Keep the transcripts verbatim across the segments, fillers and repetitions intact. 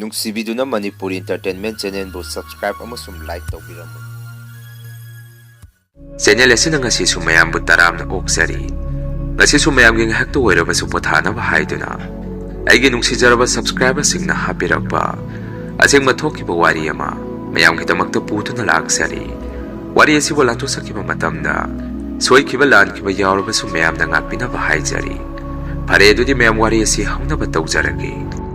ꯅꯨꯡꯁꯤꯕꯤꯗꯨꯅ Manipuri Entertainment Channelꯕꯨ subscribe ꯑꯃꯁꯨꯡ like ꯇꯧꯕꯤꯔꯝꯃꯨ꯫ Channel ꯑꯁꯤꯅ ꯉꯁꯤꯁꯨ ꯃꯌꯥꯝꯕꯨ ꯇꯔꯥꯝꯅ ꯑꯣꯛꯆꯔꯤ꯫ ꯉꯁꯤꯁꯨ ꯃꯌꯥꯝꯒꯤ ꯉꯥꯏꯍꯥꯛꯇ ꯑꯣꯏꯔꯕꯁꯨ ꯄꯣꯊꯥꯅꯕ ꯍꯥꯏꯗꯨꯅ ꯑꯩꯒꯤ ꯅꯨꯡꯁꯤꯖꯔꯕ subscriberꯁꯤꯡꯅ ꯍꯥꯞꯄꯤꯔꯛꯄ ꯑꯁꯦꯡꯕ ꯊꯣꯛꯈꯤꯕ ꯋꯥꯔꯤ ꯑꯃ ꯃꯌꯥꯝꯒꯤꯗꯃꯛꯇ ꯄꯨꯗꯨꯅ ꯂꯥꯛꯆꯔꯤ꯫ ꯋꯥꯔꯤ ꯑꯁꯤꯕꯨ ꯂꯥꯟꯊꯣꯛꯆꯈꯤꯕ ꯃꯇꯝꯗ ꯁꯣꯏꯈꯤꯕ ꯂꯥꯟꯈꯤꯕ ꯌꯥꯎꯔꯕꯁꯨ ꯃꯌꯥꯝꯅ ꯉꯥꯛꯄꯤꯅꯕ ꯍꯥꯏꯖꯔꯤ꯫ ꯐꯔꯦ, ꯑꯗꯨꯗꯤ ꯃꯌꯥꯝ ꯋꯥꯔꯤ ꯑꯁꯤ ꯍꯧꯅꯕ ꯇꯧꯖꯔꯒꯦ꯫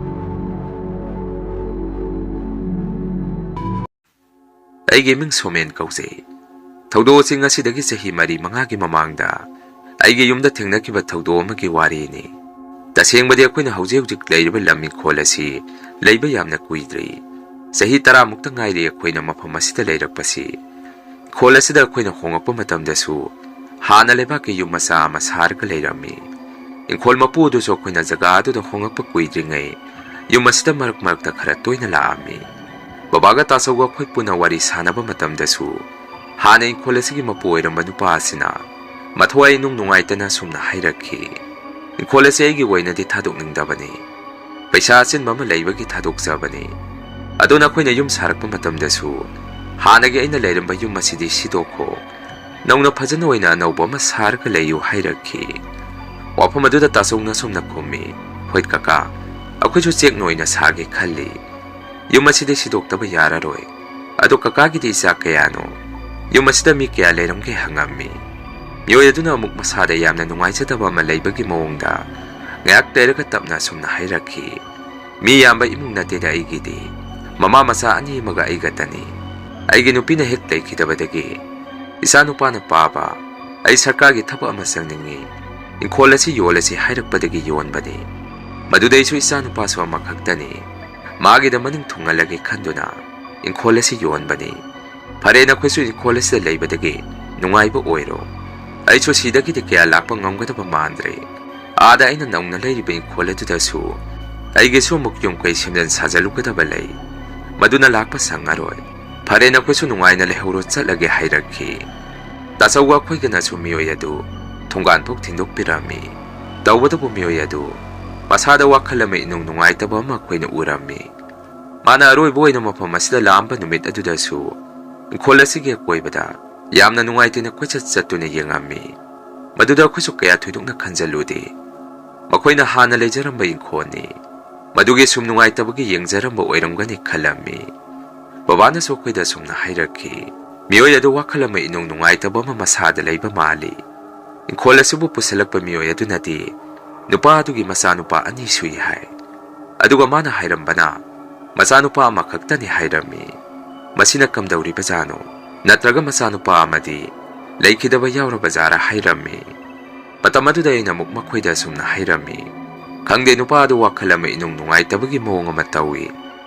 ꯑꯩꯒꯤ ꯃꯤꯡ ꯁꯣꯃꯦꯟ ꯀꯧꯖꯩ꯫ ꯊꯧꯗꯣꯛ ꯑꯁꯤ ꯉꯁꯤꯗꯒꯤ ꯆꯍꯤ ꯃꯔꯤ ꯃꯉꯥꯒꯤ ꯃꯃꯥꯡꯗ ꯑꯩꯒꯤ ꯌꯨꯝꯗ ꯊꯦꯡꯅꯈꯤꯕ ꯊꯧꯗꯣꯛ ꯑꯃꯒꯤ ꯋꯥꯔꯤꯅꯤ꯫ ꯇꯁꯦꯡꯕꯗꯤ ꯑꯩꯈꯣꯏꯅ ꯍꯧꯖꯤꯛ ꯍꯧꯖꯤꯛ ꯂꯩꯔꯤꯕ ꯂꯝ ꯏꯪꯈꯣꯜ ꯑꯁꯤ ꯂꯩꯕ ꯌꯥꯝꯅ ꯀꯨꯏꯗ꯭ꯔꯤ꯫ ꯆꯍꯤ ꯇꯔꯥꯃꯨꯛꯇ ꯉꯥꯏꯔꯤ ꯑꯩꯈꯣꯏꯅ ꯃꯐꯝ ꯑꯁꯤꯗ ꯂꯩꯔꯛꯄꯁꯤ꯫ ꯏꯪꯈꯣꯜ ꯑꯁꯤꯗ ꯑꯩꯈꯣꯏꯅ ꯍꯣꯡꯂꯛꯄ ꯃꯇꯝꯗꯁꯨ ꯍꯥꯟꯅ ꯂꯩꯕꯥꯛꯀꯤ ꯌꯨꯝ ꯃꯆꯥ ꯑꯃ ꯁꯥꯔꯒ ꯂꯩꯔꯝꯃꯤ꯫ ꯏꯪꯈꯣꯜ ꯃꯄꯨ ꯑꯗꯨꯁꯨ ꯑꯩꯈꯣꯏꯅ ꯖꯒꯥ ꯑꯗꯨꯗ ꯍꯣꯡꯂꯛꯄ ꯀꯨꯏꯗ꯭ꯔꯤꯉꯩ ꯌꯨꯝ ꯑꯁꯤꯗ ꯃꯔꯛ ꯃꯔꯛꯇ ꯈꯔ ꯇꯣꯏꯅ ꯂꯥꯛꯂꯝꯃꯤ꯫ ꯕꯕꯥꯒ ꯇꯥꯆꯧꯒ ꯑꯩꯈꯣꯏ ꯄꯨꯟꯅ ꯋꯥꯔꯤ ꯁꯥꯟꯅꯕ ꯃꯇꯝꯗꯁꯨ ꯍꯥꯟꯅ ꯏꯪꯈꯣꯜ ꯑꯁꯤꯒꯤ ꯃꯄꯨ ꯑꯣꯏꯔꯝꯕ ꯅꯨꯄꯥ ꯑꯁꯤꯅ ꯃꯊ꯭ꯋꯥꯏ ꯏꯅꯨꯡ ꯅꯨꯡꯉꯥꯏꯇꯅ ꯑꯁꯨꯝꯅ ꯍꯥꯏꯔꯛꯈꯤ, "ꯏꯪꯈꯣꯜ ꯑꯁꯤ ꯑꯩꯒꯤ ꯑꯣꯏꯅꯗꯤ ꯊꯥꯗꯣꯛꯅꯤꯡꯗꯕꯅꯤ꯫ ꯄꯩꯁꯥ ꯑꯆꯤꯟꯕ ꯑꯃ ꯂꯩꯕꯒꯤ ꯊꯥꯗꯣꯛꯆꯕꯅꯤ꯫ ꯑꯗꯣ ꯅꯈꯣꯏꯅ ꯌꯨꯝ ꯁꯥꯔꯛꯄ ꯃꯇꯝꯗꯁꯨ ꯍꯥꯟꯅꯒꯤ ꯑꯩꯅ ꯂꯩꯔꯝꯕ ꯌꯨꯝ ꯑꯁꯤꯗꯤ ꯁꯤꯗꯣꯛꯈꯣ꯫ ꯅꯧꯅ ꯐꯖꯅ ꯑꯣꯏꯅ ꯑꯅꯧꯕ ꯑꯃ ꯁꯥꯔꯒ ꯂꯩꯌꯨ" ꯍꯥꯏꯔꯛꯈꯤ꯫ ꯋꯥꯐꯝ ꯑꯗꯨꯗ ꯇꯥꯆꯧꯅ ꯑꯁꯨꯝꯅ ꯈꯨꯝꯃꯤ, "ꯍꯣꯏ ꯀꯀꯥ, ꯑꯩꯈꯣꯏꯁꯨ ꯆꯦꯛꯅ ꯑꯣꯏꯅ ꯁꯥꯒꯦ ꯈꯜꯂꯤ꯫ ꯌꯨꯝ ꯑꯁꯤꯗꯤ ꯁꯤꯗꯣꯛꯇꯕ ꯌꯥꯔꯔꯣꯏ꯫ ꯑꯗꯣ ꯀꯀꯥꯒꯤꯗꯤ ꯏꯆꯥ ꯀꯌꯥꯅꯣ? ꯌꯨꯝ ꯑꯁꯤꯗ ꯃꯤ ꯀꯌꯥ ꯂꯩꯔꯝꯒꯦ?" ꯍꯪꯉꯝꯃꯤ꯫ ꯃꯤꯑꯣꯏ ꯑꯗꯨꯅ ꯑꯃꯨꯛ ꯃꯁꯥꯗ ꯌꯥꯝꯅ ꯅꯨꯡꯉꯥꯏꯖꯗꯕ ꯑꯃ ꯂꯩꯕꯒꯤ ꯃꯑꯣꯡꯗ ꯉꯥꯏꯍꯥꯛ ꯂꯩꯔꯒ ꯇꯞꯅ ꯑꯁꯨꯝꯅ ꯍꯥꯏꯔꯛꯈꯤ, "ꯃꯤ ꯌꯥꯝꯕ ꯏꯃꯨꯡ ꯅꯠꯇꯦꯗ ꯑꯩꯒꯤꯗꯤ꯫ ꯃꯃꯥ ꯃꯆꯥ ꯑꯅꯤ ꯑꯃꯒ ꯑꯩꯒꯇꯅꯤ꯫ ꯑꯩꯒꯤ ꯅꯨꯄꯤꯅ ꯍꯦꯛ ꯂꯩꯈꯤꯗꯕꯗꯒꯤ ꯏꯆꯥ ꯅꯨꯄꯥꯅ ꯄꯥꯕ, ꯑꯩ ꯁꯔꯀꯥꯔꯒꯤ ꯊꯕꯛ ꯑꯃ ꯆꯪꯅꯤꯡꯏ, ꯏꯪꯈꯣꯜ ꯑꯁꯤ ꯌꯣꯜꯂꯁꯤ ꯍꯥꯏꯔꯛꯄꯗꯒꯤ ꯌꯣꯟꯕꯅꯤ꯫ ꯃꯗꯨꯗꯩꯁꯨ ꯏꯆꯥ ꯅꯨꯄꯥꯁꯨ ꯑꯃꯈꯛꯇꯅꯤ꯫ ꯃꯥꯒꯤꯗ ꯃꯅꯤꯡ ꯊꯨꯡꯍꯜꯂꯒꯦ ꯈꯟꯗꯨꯅ ꯏꯪꯈꯣꯜ ꯑꯁꯤ ꯌꯣꯟꯕꯅꯤ꯫ ꯐꯔꯦ, ꯅꯈꯣꯏꯁꯨ ꯏꯪꯈꯣꯜ ꯑꯁꯤꯗ ꯂꯩꯕꯗꯒꯤ ꯅꯨꯡꯉꯥꯏꯕ ꯑꯣꯏꯔꯣ꯫ ꯑꯩꯁꯨ ꯁꯤꯗꯒꯤꯗꯤ ꯀꯌꯥ ꯂꯥꯛꯄ ꯉꯝꯒꯗꯕ ꯃꯥꯟꯗ꯭ꯔꯦ꯫ ꯑꯥꯗ ꯑꯩꯅ ꯅꯧꯅ ꯂꯩꯔꯤꯕ ꯏꯪꯈꯣꯜ ꯑꯗꯨꯗꯁꯨ ꯑꯩꯒꯤꯁꯨ ꯑꯃꯨꯛ ꯌꯨꯝ ꯀꯩ ꯁꯦꯝꯖꯤꯟ ꯁꯥꯖꯜꯂꯨꯒꯗꯕ ꯂꯩ꯫ ꯃꯗꯨꯅ ꯂꯥꯛꯄ ꯁꯪꯉꯔꯣꯏ꯫ ꯐꯔꯦ, ꯅꯈꯣꯏꯁꯨ ꯅꯨꯡꯉꯥꯏꯅ ꯂꯩꯍꯧꯔꯣ, ꯆꯠꯂꯒꯦ" ꯍꯥꯏꯔꯛꯈꯤ꯫ ꯇꯥꯆꯧꯒ ꯑꯩꯈꯣꯏꯒꯅꯁꯨ ꯃꯤꯑꯣꯏ ꯑꯗꯨ ꯊꯣꯡꯒꯥꯟ ꯐꯥꯎ ꯊꯤꯟꯗꯣꯛꯄꯤꯔꯝꯃꯤ꯫ ꯇꯧꯕꯇꯕꯨ ꯃꯤꯑꯣꯏ ꯑꯗꯨ ꯃꯁꯥꯗ ꯋꯥꯈꯜ ꯑꯃ ꯏꯅꯨꯡ ꯅꯨꯡꯉꯥꯏꯇꯕ ꯑꯃ ꯑꯩꯈꯣꯏꯅ ꯎꯔꯝꯃꯤ꯫ ꯃꯥꯅ ꯑꯔꯣꯏꯕ ꯑꯣꯏꯅ ꯃꯐꯝ ꯑꯁꯤꯗ ꯂꯥꯛꯑꯝꯕ ꯅꯨꯃꯤꯠ ꯑꯗꯨꯗꯁꯨ ꯏꯪꯈꯣꯜ ꯑꯁꯤꯒꯤ ꯑꯀꯣꯏꯕꯗ ꯌꯥꯝꯅ ꯅꯨꯡꯉꯥꯏꯇꯅ ꯀꯣꯏꯆꯠ ꯆꯠꯇꯨꯅ ꯌꯦꯡꯉꯝꯃꯤ꯫ ꯃꯗꯨꯗ ꯑꯩꯈꯣꯏꯁꯨ ꯀꯌꯥ ꯊꯣꯏꯗꯣꯛꯅ ꯈꯟꯖꯜꯂꯨꯗꯦ꯫ ꯃꯈꯣꯏꯅ ꯍꯥꯟꯅ ꯂꯩꯖꯔꯝꯕ ꯏꯪꯈꯣꯜꯅꯤ꯫ ꯃꯗꯨꯒꯤ ꯁꯨꯝ ꯅꯨꯡꯉꯥꯏꯇꯕꯒꯤ ꯌꯦꯡꯖꯔꯝꯕ ꯑꯣꯏꯔꯝꯒꯅꯤ ꯈꯜꯂꯝꯃꯤ꯫ ꯕꯕꯥꯅꯁꯨ ꯑꯩꯈꯣꯏꯗ ꯑꯁꯨꯝꯅ ꯍꯥꯏꯔꯛꯈꯤ, "ꯃꯤꯑꯣꯏ ꯑꯗꯨ ꯋꯥꯈꯜ ꯑꯃ ꯏꯅꯨꯡ ꯅꯨꯡꯉꯥꯏꯇꯕ ꯑꯃ ꯃꯁꯥꯗ ꯂꯩꯕ ꯃꯥꯜꯂꯤ꯫ ꯏꯪꯈꯣꯜ ꯑꯁꯤꯕꯨ ꯄꯨꯁꯤꯜꯂꯛꯄ ꯃꯤꯑꯣꯏ ꯑꯗꯨꯅꯗꯤ ꯅꯨꯄꯥ ꯑꯗꯨꯒꯤ ꯃꯆꯥꯅꯨꯄꯥ ꯑꯅꯤ ꯁꯨꯏ ꯍꯥꯏ꯫ ꯑꯗꯨꯒ ꯃꯥꯅ ꯍꯥꯏꯔꯝꯕꯅ, ꯃꯆꯥꯅꯨꯄꯥ ꯑꯃꯈꯛꯇꯅꯤ ꯍꯥꯏꯔꯝꯃꯤ꯫ ꯃꯁꯤꯅ ꯀꯝꯗꯧꯔꯤꯕꯖꯥꯠꯅꯣ? ꯅꯠꯇ꯭ꯔꯒ ꯃꯆꯥꯅꯨꯄꯥ ꯑꯃꯗꯤ ꯂꯩꯈꯤꯗꯕ ꯌꯥꯎꯔꯕꯖꯥꯔꯥ?" ꯍꯥꯏꯔꯝꯃꯤ꯫ ꯃꯇꯝ ꯑꯗꯨꯗ ꯑꯩꯅ ꯑꯃꯨꯛ ꯃꯈꯣꯏꯗ ꯑꯁꯨꯝꯅ ꯍꯥꯏꯔꯝꯃꯤ, "ꯈꯪꯗꯦ, ꯅꯨꯄꯥ ꯑꯗꯨ ꯋꯥꯈꯜ ꯑꯃ ꯏꯅꯨꯡ ꯅꯨꯡꯉꯥꯏꯇꯕꯒꯤ ꯃꯑꯣꯡ ꯑꯃ ꯇꯧꯏ꯫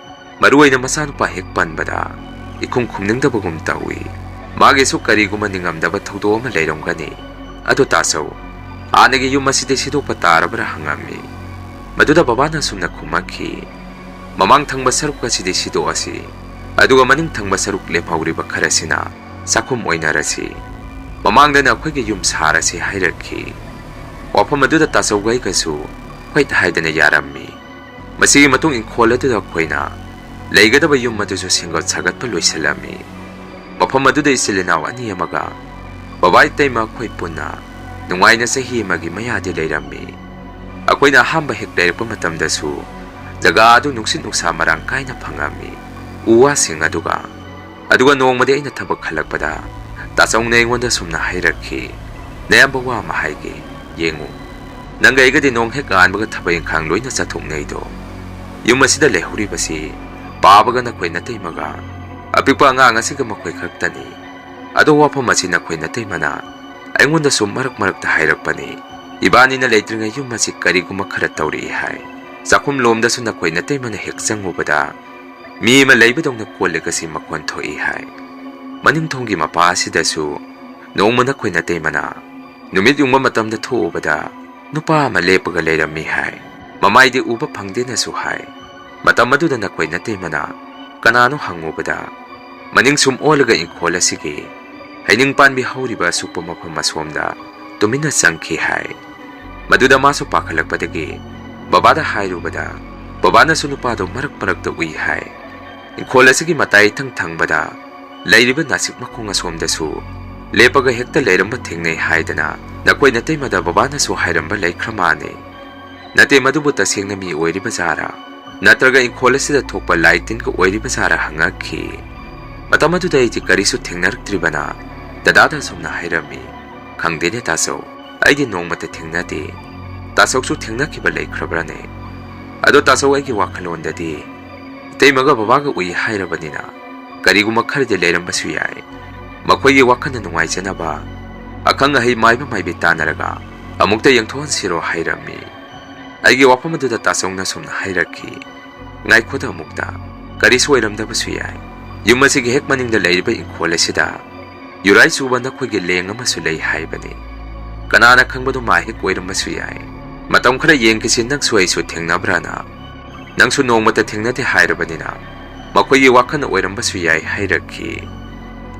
ꯃꯔꯨꯑꯣꯏꯅ ꯃꯆꯥꯅꯨꯄꯥ ꯍꯦꯛ ꯄꯟꯕꯗ ꯏꯈꯨꯝ ꯈꯨꯝꯅꯤꯡꯗꯕꯒꯨꯝ ꯇꯧꯏ꯫ ꯃꯥꯒꯤꯁꯨ ꯀꯔꯤꯒꯨꯝꯕ ꯅꯤꯡꯉꯝꯗꯕ ꯊꯧꯗꯣꯛ ꯑꯃ ꯂꯩꯔꯝꯒꯅꯤ꯫ ꯑꯗꯣ ꯇꯥꯆꯧ, ꯍꯥꯟꯅꯒꯤ ꯌꯨꯝ ꯑꯁꯤꯗꯤ ꯁꯤꯗꯣꯛꯄ ꯇꯥꯔꯕ꯭ꯔꯥ?" ꯍꯪꯉꯝꯃꯤ꯫ ꯃꯗꯨꯗ ꯕꯕꯥꯅ ꯑꯁꯨꯝꯅ ꯈꯨꯝꯃꯛꯈꯤ, "ꯃꯃꯥꯡ ꯊꯪꯕ ꯁꯔꯨꯛ ꯑꯁꯤꯗꯤ ꯁꯤꯗꯣꯛꯑꯁꯤ, ꯑꯗꯨꯒ ꯃꯅꯤꯡ ꯊꯪꯕ ꯁꯔꯨꯛ ꯂꯦꯝꯍꯧꯔꯤꯕ ꯈꯔꯁꯤꯅ ꯆꯥꯛꯈꯨꯝ ꯑꯣꯏꯅꯔꯁꯤ꯫ ꯃꯃꯥꯡꯗꯅ ꯑꯩꯈꯣꯏꯒꯤ ꯌꯨꯝ ꯁꯥꯔꯁꯤ" ꯍꯥꯏꯔꯛꯈꯤ꯫ ꯋꯥꯐꯝ ꯑꯗꯨꯗ ꯇꯥꯆꯧꯒ ꯑꯩꯒꯁꯨ ꯍꯣꯏꯠ ꯍꯥꯏꯗꯅ ꯌꯥꯔꯝꯃꯤ꯫ ꯃꯁꯤꯒꯤ ꯃꯇꯨꯡ ꯏꯪꯈꯣꯜ ꯑꯗꯨꯗ ꯑꯩꯈꯣꯏꯅ ꯂꯩꯒꯗꯕ ꯌꯨꯝ ꯑꯗꯨꯁꯨ ꯁꯦꯝꯒꯠ ꯁꯥꯒꯠꯄ ꯂꯣꯏꯁꯤꯜꯂꯝꯃꯤ꯫ ꯃꯐꯝ ꯑꯗꯨꯗ ꯏꯆꯤꯜ ꯏꯅꯥꯎ ꯑꯅꯤ ꯑꯃꯒ ꯕꯕꯥ ꯏꯇꯩꯃ ꯑꯩꯈꯣꯏ ꯄꯨꯟꯅ ꯅꯨꯡꯉꯥꯏꯅ ꯆꯍꯤ ꯑꯃꯒꯤ ꯃꯌꯥꯗꯤ ꯂꯩꯔꯝꯃꯤ꯫ ꯑꯩꯈꯣꯏꯅ ꯑꯍꯥꯟꯕ ꯍꯦꯛ ꯂꯩꯔꯛꯄ ꯃꯇꯝꯗꯁꯨ ꯖꯒꯥ ꯑꯗꯨ ꯅꯨꯡꯁꯤꯠ ꯅꯨꯡꯁꯥ ꯃꯔꯥꯡ ꯀꯥꯏꯅ ꯐꯪꯉꯝꯃꯤ꯫ ꯎ ꯋꯥꯁꯤꯡ ꯑꯗꯨꯒ ꯑꯗꯨꯒ ꯅꯣꯡꯃꯗꯤ ꯑꯩꯅ ꯊꯕꯛ ꯍꯜꯂꯛꯄꯗ ꯇꯥꯆꯧꯅ ꯑꯩꯉꯣꯟꯗ ꯁꯨꯝꯅ ꯍꯥꯏꯔꯛꯈꯤ, "ꯅꯌꯥꯝꯕ, ꯋꯥ ꯑꯃ ꯍꯥꯏꯒꯦ, ꯌꯦꯡꯉꯨ꯫ ꯅꯪꯒ ꯑꯩꯒꯗꯤ ꯅꯣꯡ ꯍꯦꯛ ꯉꯥꯟꯕꯒ ꯊꯕꯛ ꯏꯪꯈꯥꯡ ꯂꯣꯏꯅ ꯆꯠꯊꯣꯛꯅꯩꯗꯣ꯫ ꯌꯨꯝ ꯑꯁꯤꯗ ꯂꯩꯍꯧꯔꯤꯕꯁꯤ ꯄꯥꯕꯒ ꯅꯈꯣꯏ ꯅꯇꯩꯃꯒ ꯑꯄꯤꯛꯄ ꯑꯉꯥꯡ ꯑꯁꯤꯒ ꯃꯈꯣꯏ ꯈꯛꯇꯅꯤ꯫ ꯑꯗꯣ ꯋꯥꯐꯝ ꯑꯁꯤ ꯅꯈꯣꯏ ꯅꯇꯩꯃꯅ ꯑꯩꯉꯣꯟꯗꯁꯨ ꯃꯔꯛ ꯃꯔꯛꯇ ꯍꯥꯏꯔꯛꯄꯅꯤ꯫ ꯏꯕꯥꯅꯤꯅ ꯂꯩꯇ꯭ꯔꯤꯉꯩ ꯌꯨꯝ ꯑꯁꯤ ꯀꯔꯤꯒꯨꯝꯕ ꯈꯔ ꯇꯧꯔꯛꯏ ꯍꯥꯏ꯫ ꯆꯥꯛꯈꯨꯝ ꯂꯣꯝꯗꯁꯨ ꯅꯈꯣꯏ ꯅꯇꯩꯃꯅ ꯍꯦꯛ ꯆꯪꯉꯨꯕꯗ ꯃꯤ ꯑꯃ ꯂꯩꯕꯗꯧꯅ ꯀꯣꯜ ꯂꯤꯛ ꯑꯁꯤ ꯃꯈꯣꯟ ꯊꯣꯛꯏ ꯍꯥꯏ꯫ ꯃꯅꯤꯡꯊꯣꯡꯒꯤ ꯃꯄꯥ ꯑꯁꯤꯗꯁꯨ ꯅꯣꯡꯃ ꯅꯈꯣꯏ ꯅꯇꯩꯃꯅ ꯅꯨꯃꯤꯠ ꯌꯨꯡꯕ ꯃꯇꯝꯗ ꯊꯣꯛꯎꯕꯗ ꯅꯨꯄꯥ ꯑꯃ ꯂꯦꯞꯄꯒ ꯂꯩꯔꯝꯃꯤ ꯍꯥꯏ꯫ ꯃꯃꯥꯏꯗꯤ ꯎꯕ ꯐꯪꯗꯦꯅꯁꯨ ꯍꯥꯏ꯫ ꯃꯇꯝ ꯑꯗꯨꯗ ꯅꯈꯣꯏ ꯅꯇꯩꯃꯅ ꯀꯅꯥꯅꯣ ꯍꯪꯉꯨꯕꯗ, ꯃꯅꯤꯡ ꯁꯨꯝ ꯑꯣꯜꯂꯒ ꯏꯪꯈꯣꯜ ꯑꯁꯤꯒꯤ ꯍꯩꯅꯤꯡ ꯄꯥꯟꯕꯤ ꯍꯧꯔꯤꯕ ꯑꯁꯨꯛꯄ ꯃꯐꯝ ꯑꯁꯣꯝꯗ ꯇꯨꯃꯤꯟꯅ ꯆꯪꯈꯤ ꯍꯥꯏ꯫ ꯃꯗꯨꯗ ꯃꯥꯁꯨ ꯄꯥꯈꯠꯂꯛꯄꯗꯒꯤ ꯕꯕꯥꯗ ꯍꯥꯏꯔꯨꯕꯗ, ꯕꯕꯥꯅꯁꯨ ꯅꯨꯄꯥꯗꯣ ꯃꯔꯛ ꯃꯔꯛꯇ ꯎꯏ ꯍꯥꯏ꯫ ꯏꯪꯈꯣꯜ ꯑꯁꯤꯒꯤ ꯃꯇꯥꯏ ꯏꯊꯪ ꯊꯪꯕꯗ ꯂꯩꯔꯤꯕ ꯅꯥꯁꯤꯛ ꯃꯈꯣꯡ ꯑꯁꯣꯝꯗꯁꯨ ꯂꯦꯞꯄꯒ ꯍꯦꯛꯇ ꯂꯩꯔꯝꯕ ꯊꯦꯡꯅꯩ ꯍꯥꯏꯗꯅ ꯅꯈꯣꯏ ꯅꯇꯩꯃꯗ ꯕꯕꯥꯅꯁꯨ ꯍꯥꯏꯔꯝꯕ ꯂꯩꯈ꯭ꯔ ꯃꯥꯜꯂꯦ꯫ ꯅꯠꯇꯦ, ꯃꯗꯨꯕꯨ ꯇꯁꯦꯡꯅ ꯃꯤ ꯑꯣꯏꯔꯤꯕ ꯖꯥꯔꯥ, ꯅꯠꯇ꯭ꯔꯒ ꯏꯪꯈꯣꯜ ꯑꯁꯤꯗ ꯊꯣꯛꯄ ꯂꯥꯏ ꯇꯤꯟꯒ ꯑꯣꯏꯔꯤꯕ ꯖꯥꯔꯥ ꯍꯪꯉꯛꯈꯤ꯫ ꯃꯇꯝ ꯑꯗꯨꯗ ꯑꯩꯗꯤ ꯀꯔꯤꯁꯨ ꯊꯦꯡꯅꯔꯛꯇ꯭ꯔꯤꯕꯅ ꯗꯗꯥꯗ ꯑꯁꯨꯝꯅ ꯍꯥꯏꯔꯝꯃꯤ, "ꯈꯪꯗꯦꯅꯦ ꯇꯥꯆꯧ, ꯑꯩꯗꯤ ꯅꯣꯡꯃꯇ ꯊꯦꯡꯅꯗꯦ꯫ ꯇꯥꯆꯧꯁꯨ ꯊꯦꯡꯅꯈꯤꯕ ꯂꯩꯈ꯭ꯔꯕ꯭ꯔꯥꯅꯦ?" ꯑꯗꯣ ꯇꯥꯆꯧ, ꯑꯩꯒꯤ ꯋꯥꯈꯜꯂꯣꯟꯗꯗꯤ ꯏꯇꯩꯃꯒ ꯕꯕꯥꯒ ꯎꯏ ꯍꯥꯏꯔꯕꯅꯤꯅ ꯀꯔꯤꯒꯨꯝꯕ ꯈꯔꯗꯤ ꯂꯩꯔꯝꯕꯁꯨ ꯌꯥꯏ꯫ ꯃꯈꯣꯏꯒꯤ ꯋꯥꯈꯜꯅ ꯅꯨꯡꯉꯥꯏꯖꯅꯕ ꯑꯈꯪ ꯑꯍꯩ ꯃꯥꯏꯕ ꯃꯥꯏꯕꯤ ꯇꯥꯟꯅꯔꯒ ꯑꯃꯨꯛꯇ ꯌꯦꯡꯊꯣꯛꯍꯟꯁꯤꯔꯣ ꯍꯥꯏꯔꯝꯃꯤ꯫ ꯑꯩꯒꯤ ꯋꯥꯐꯝ ꯑꯗꯨꯗ ꯇꯥꯆꯧꯅ ꯁꯨꯝꯅ ꯍꯥꯏꯔꯛꯈꯤ, "ꯉꯥꯏꯈꯣꯗ ꯑꯃꯨꯛꯇ, ꯀꯔꯤꯁꯨ ꯑꯣꯏꯔꯝꯗꯕꯁꯨ ꯌꯥꯏ꯫ ꯌꯨꯝ ꯑꯁꯤꯒꯤ ꯍꯦꯛ ꯃꯅꯤꯡꯗ ꯂꯩꯔꯤꯕ ꯏꯪꯈꯣꯜ ꯑꯁꯤꯗ ꯌꯨꯔꯥꯏ ꯆꯨꯕ ꯅꯈꯣꯏꯒꯤ ꯂꯦꯡ ꯑꯃꯁꯨ ꯂꯩ ꯍꯥꯏꯕꯅꯤ꯫ ꯀꯅꯥꯅ ꯈꯪꯕꯅꯣ, ꯃꯥ ꯍꯦꯛ ꯑꯣꯏꯔꯝꯕꯁꯨ ꯌꯥꯏ꯫ ꯃꯇꯝ ꯈꯔ ꯌꯦꯡꯈꯤꯁꯤ, ꯅꯪꯁꯨ ꯑꯩꯁꯨ ꯊꯦꯡꯅꯕ꯭ꯔꯥꯅ꯫ ꯅꯪꯁꯨ ꯅꯣꯡꯃꯇ ꯊꯦꯡꯅꯗꯦ ꯍꯥꯏꯔꯕꯅꯤꯅ ꯃꯈꯣꯏꯒꯤ ꯋꯥꯈꯜꯅ ꯑꯣꯏꯔꯝꯕꯁꯨ ꯌꯥꯏ" ꯍꯥꯏꯔꯛꯈꯤ꯫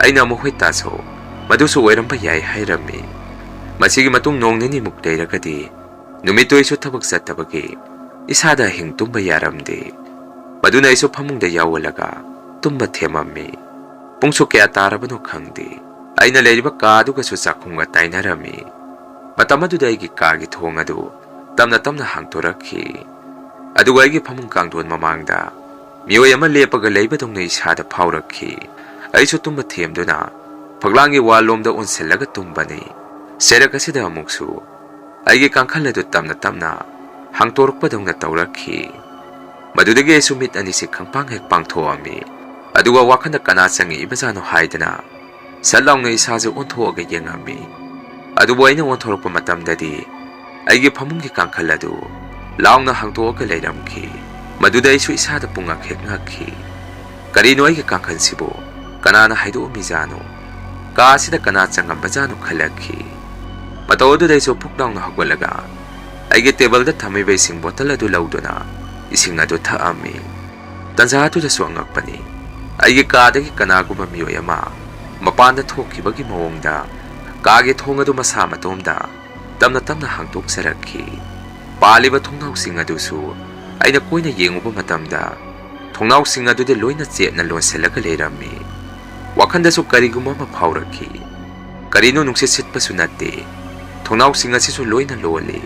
ꯑꯩꯅ ꯑꯃꯨꯛ, "ꯍꯣꯏ ꯇꯥꯆꯧ, ꯃꯗꯨꯁꯨ ꯑꯣꯏꯔꯝꯕ ꯌꯥꯏ" ꯍꯥꯏꯔꯝꯃꯤ꯫ ꯃꯁꯤꯒꯤ ꯃꯇꯨꯡ ꯅꯣꯡ ꯅꯤꯅꯤꯃꯨꯛ ꯂꯩꯔꯒꯗꯤ ꯅꯨꯃꯤꯠꯇꯨ ꯑꯩꯁꯨ ꯊꯕꯛ ꯆꯠꯇꯕꯒꯤ ꯏꯁꯥꯗ ꯑꯍꯤꯡ ꯇꯨꯝꯕ ꯌꯥꯔꯝꯗꯦ꯫ ꯃꯗꯨꯅ ꯑꯩꯁꯨ ꯐꯃꯨꯡꯗ ꯌꯥꯎꯍꯜꯂꯒ ꯇꯨꯝꯕ ꯊꯦꯝꯃꯝꯃꯤ꯫ ꯄꯨꯡꯁꯨ ꯀꯌꯥ ꯇꯥꯔꯕꯅꯣ ꯈꯪꯗꯦ꯫ ꯑꯩꯅ ꯂꯩꯔꯤꯕ ꯀꯥ ꯑꯗꯨꯒꯁꯨ ꯆꯥꯛꯈꯨꯝꯒ ꯇꯥꯏꯅꯔꯝꯃꯤ꯫ ꯃꯇꯝ ꯑꯗꯨꯗ ꯑꯩꯒꯤ ꯀꯥꯒꯤ ꯊꯣꯡ ꯑꯗꯨ ꯇꯞꯅ ꯇꯞꯅ ꯍꯥꯡꯗꯣꯔꯛꯈꯤ꯫ ꯑꯗꯨꯒ ꯑꯩꯒꯤ ꯐꯃꯨꯡ ꯀꯥꯡꯊꯣꯟ ꯃꯃꯥꯡꯗ ꯃꯤꯑꯣꯏ ꯑꯃ ꯂꯦꯞꯄꯒ ꯂꯩꯕꯗꯧꯅ ꯏꯁꯥꯗ ꯐꯥꯎꯔꯛꯈꯤ꯫ ꯑꯩꯁꯨ ꯇꯨꯝꯕ ꯊꯦꯝꯗꯨꯅ ꯐꯛꯂꯥꯡꯒꯤ ꯋꯥꯜꯂꯣꯝꯗ ꯑꯣꯟꯁꯤꯜꯂꯒ ꯇꯨꯝꯕꯅꯤ꯫ ꯆꯩꯔꯛ ꯑꯁꯤꯗ ꯑꯃꯨꯛꯁꯨ ꯑꯩꯒꯤ ꯀꯥꯡꯈꯜ ꯑꯗꯨ ꯇꯞꯅ ꯇꯞꯅ ꯍꯥꯡꯇꯣꯔꯛꯄꯗꯧꯅ ꯇꯧꯔꯛꯈꯤ꯫ ꯃꯗꯨꯗꯒꯤ ꯑꯩꯁꯨ ꯃꯤꯠ ꯑꯅꯤꯁꯤ ꯈꯪꯄꯥꯡ ꯍꯦꯛ ꯄꯥꯡꯊꯣꯛꯑꯝꯃꯤ꯫ ꯑꯗꯨꯒ ꯋꯥꯈꯜꯗ ꯀꯅꯥ ꯆꯪꯉꯛꯏꯕꯖꯥꯠꯅꯣ ꯍꯥꯏꯗꯅ ꯁꯠ ꯂꯥꯎꯅ ꯏꯁꯥꯁꯦ ꯑꯣꯟꯊꯣꯛꯑꯒ ꯌꯦꯡꯉꯝꯃꯤ꯫ ꯑꯗꯨꯕꯨ ꯑꯩꯅ ꯑꯣꯟꯊꯣꯔꯛꯄ ꯃꯇꯝꯗꯗꯤ ꯑꯩꯒꯤ ꯐꯃꯨꯡꯒꯤ ꯀꯥꯡꯈꯜ ꯑꯗꯨ ꯂꯥꯎꯅ ꯍꯥꯡꯗꯣꯛꯑꯒ ꯂꯩꯔꯝꯈꯤ꯫ ꯃꯗꯨꯗ ꯑꯩꯁꯨ ꯏꯁꯥꯗ ꯄꯨꯡꯉꯛ ꯍꯦꯛ ꯉꯛꯈꯤ꯫ ꯀꯔꯤꯅꯣ ꯑꯩꯒꯤ ꯀꯥꯡꯈꯜꯁꯤꯕꯨ ꯀꯅꯥꯅ ꯍꯥꯏꯗꯣꯛꯑꯝꯃꯤꯖꯥꯠꯅꯣ? ꯀꯥ ꯑꯁꯤꯗ ꯀꯅꯥ ꯆꯪꯉꯝꯕꯖꯥꯠꯅꯣ ꯈꯜꯂꯛꯈꯤ꯫ ꯃꯇꯧ ꯑꯗꯨꯗ ꯑꯩꯁꯨ ꯐꯨꯛ ꯂꯥꯎꯅ ꯍꯧꯒꯠꯂꯒ ꯑꯩꯒꯤ ꯇꯦꯕꯜꯗ ꯊꯝꯃꯤꯕ ꯏꯁꯤꯡ ꯕꯣꯇꯜ ꯑꯗꯨ ꯂꯧꯗꯨꯅ ꯏꯁꯤꯡ ꯑꯗꯨ ꯊꯛꯑꯝꯃꯤ꯫ ꯇꯟꯖꯥ ꯑꯗꯨꯗꯁꯨ ꯑꯉꯛꯄꯅꯤ, ꯑꯩꯒꯤ ꯀꯥꯗꯒꯤ ꯀꯅꯥꯒꯨꯝꯕ ꯃꯤꯑꯣꯏ ꯑꯃ ꯃꯄꯥꯟꯗ ꯊꯣꯛꯈꯤꯕꯒꯤ ꯃꯑꯣꯡꯗ ꯀꯥꯒꯤ ꯊꯣꯡ ꯑꯗꯨ ꯃꯁꯥ ꯃꯇꯣꯝꯗ ꯇꯞꯅ ꯇꯞꯅ ꯍꯥꯡꯗꯣꯛꯆꯔꯛꯈꯤ꯫ ꯄꯥꯜꯂꯤꯕ ꯊꯣꯡꯅꯥꯎꯁꯤꯡ ꯑꯗꯨꯁꯨ ꯑꯩꯅ ꯀꯣꯏꯅ ꯌꯦꯡꯉꯨꯕ ꯃꯇꯝꯗ ꯊꯣꯡꯅꯥꯎꯁꯤꯡ ꯑꯗꯨꯗꯤ ꯂꯣꯏꯅ ꯆꯦꯠꯅ ꯂꯣꯟꯁꯤꯜꯂꯒ ꯂꯩꯔꯝꯃꯤ꯫ ꯋꯥꯈꯜꯗꯁꯨ ꯀꯔꯤꯒꯨꯝꯕ ꯑꯃ ꯐꯥꯎꯔꯛꯈꯤ꯫ ꯀꯔꯤꯅꯣ, ꯅꯨꯡꯁꯤꯠ ꯁꯤꯠꯄꯁꯨ ꯅꯠꯇꯦ, ꯊꯣꯡꯅꯥꯎꯁꯤꯡ ꯑꯁꯤꯁꯨ ꯂꯣꯏꯅ ꯂꯣꯜꯂꯤ,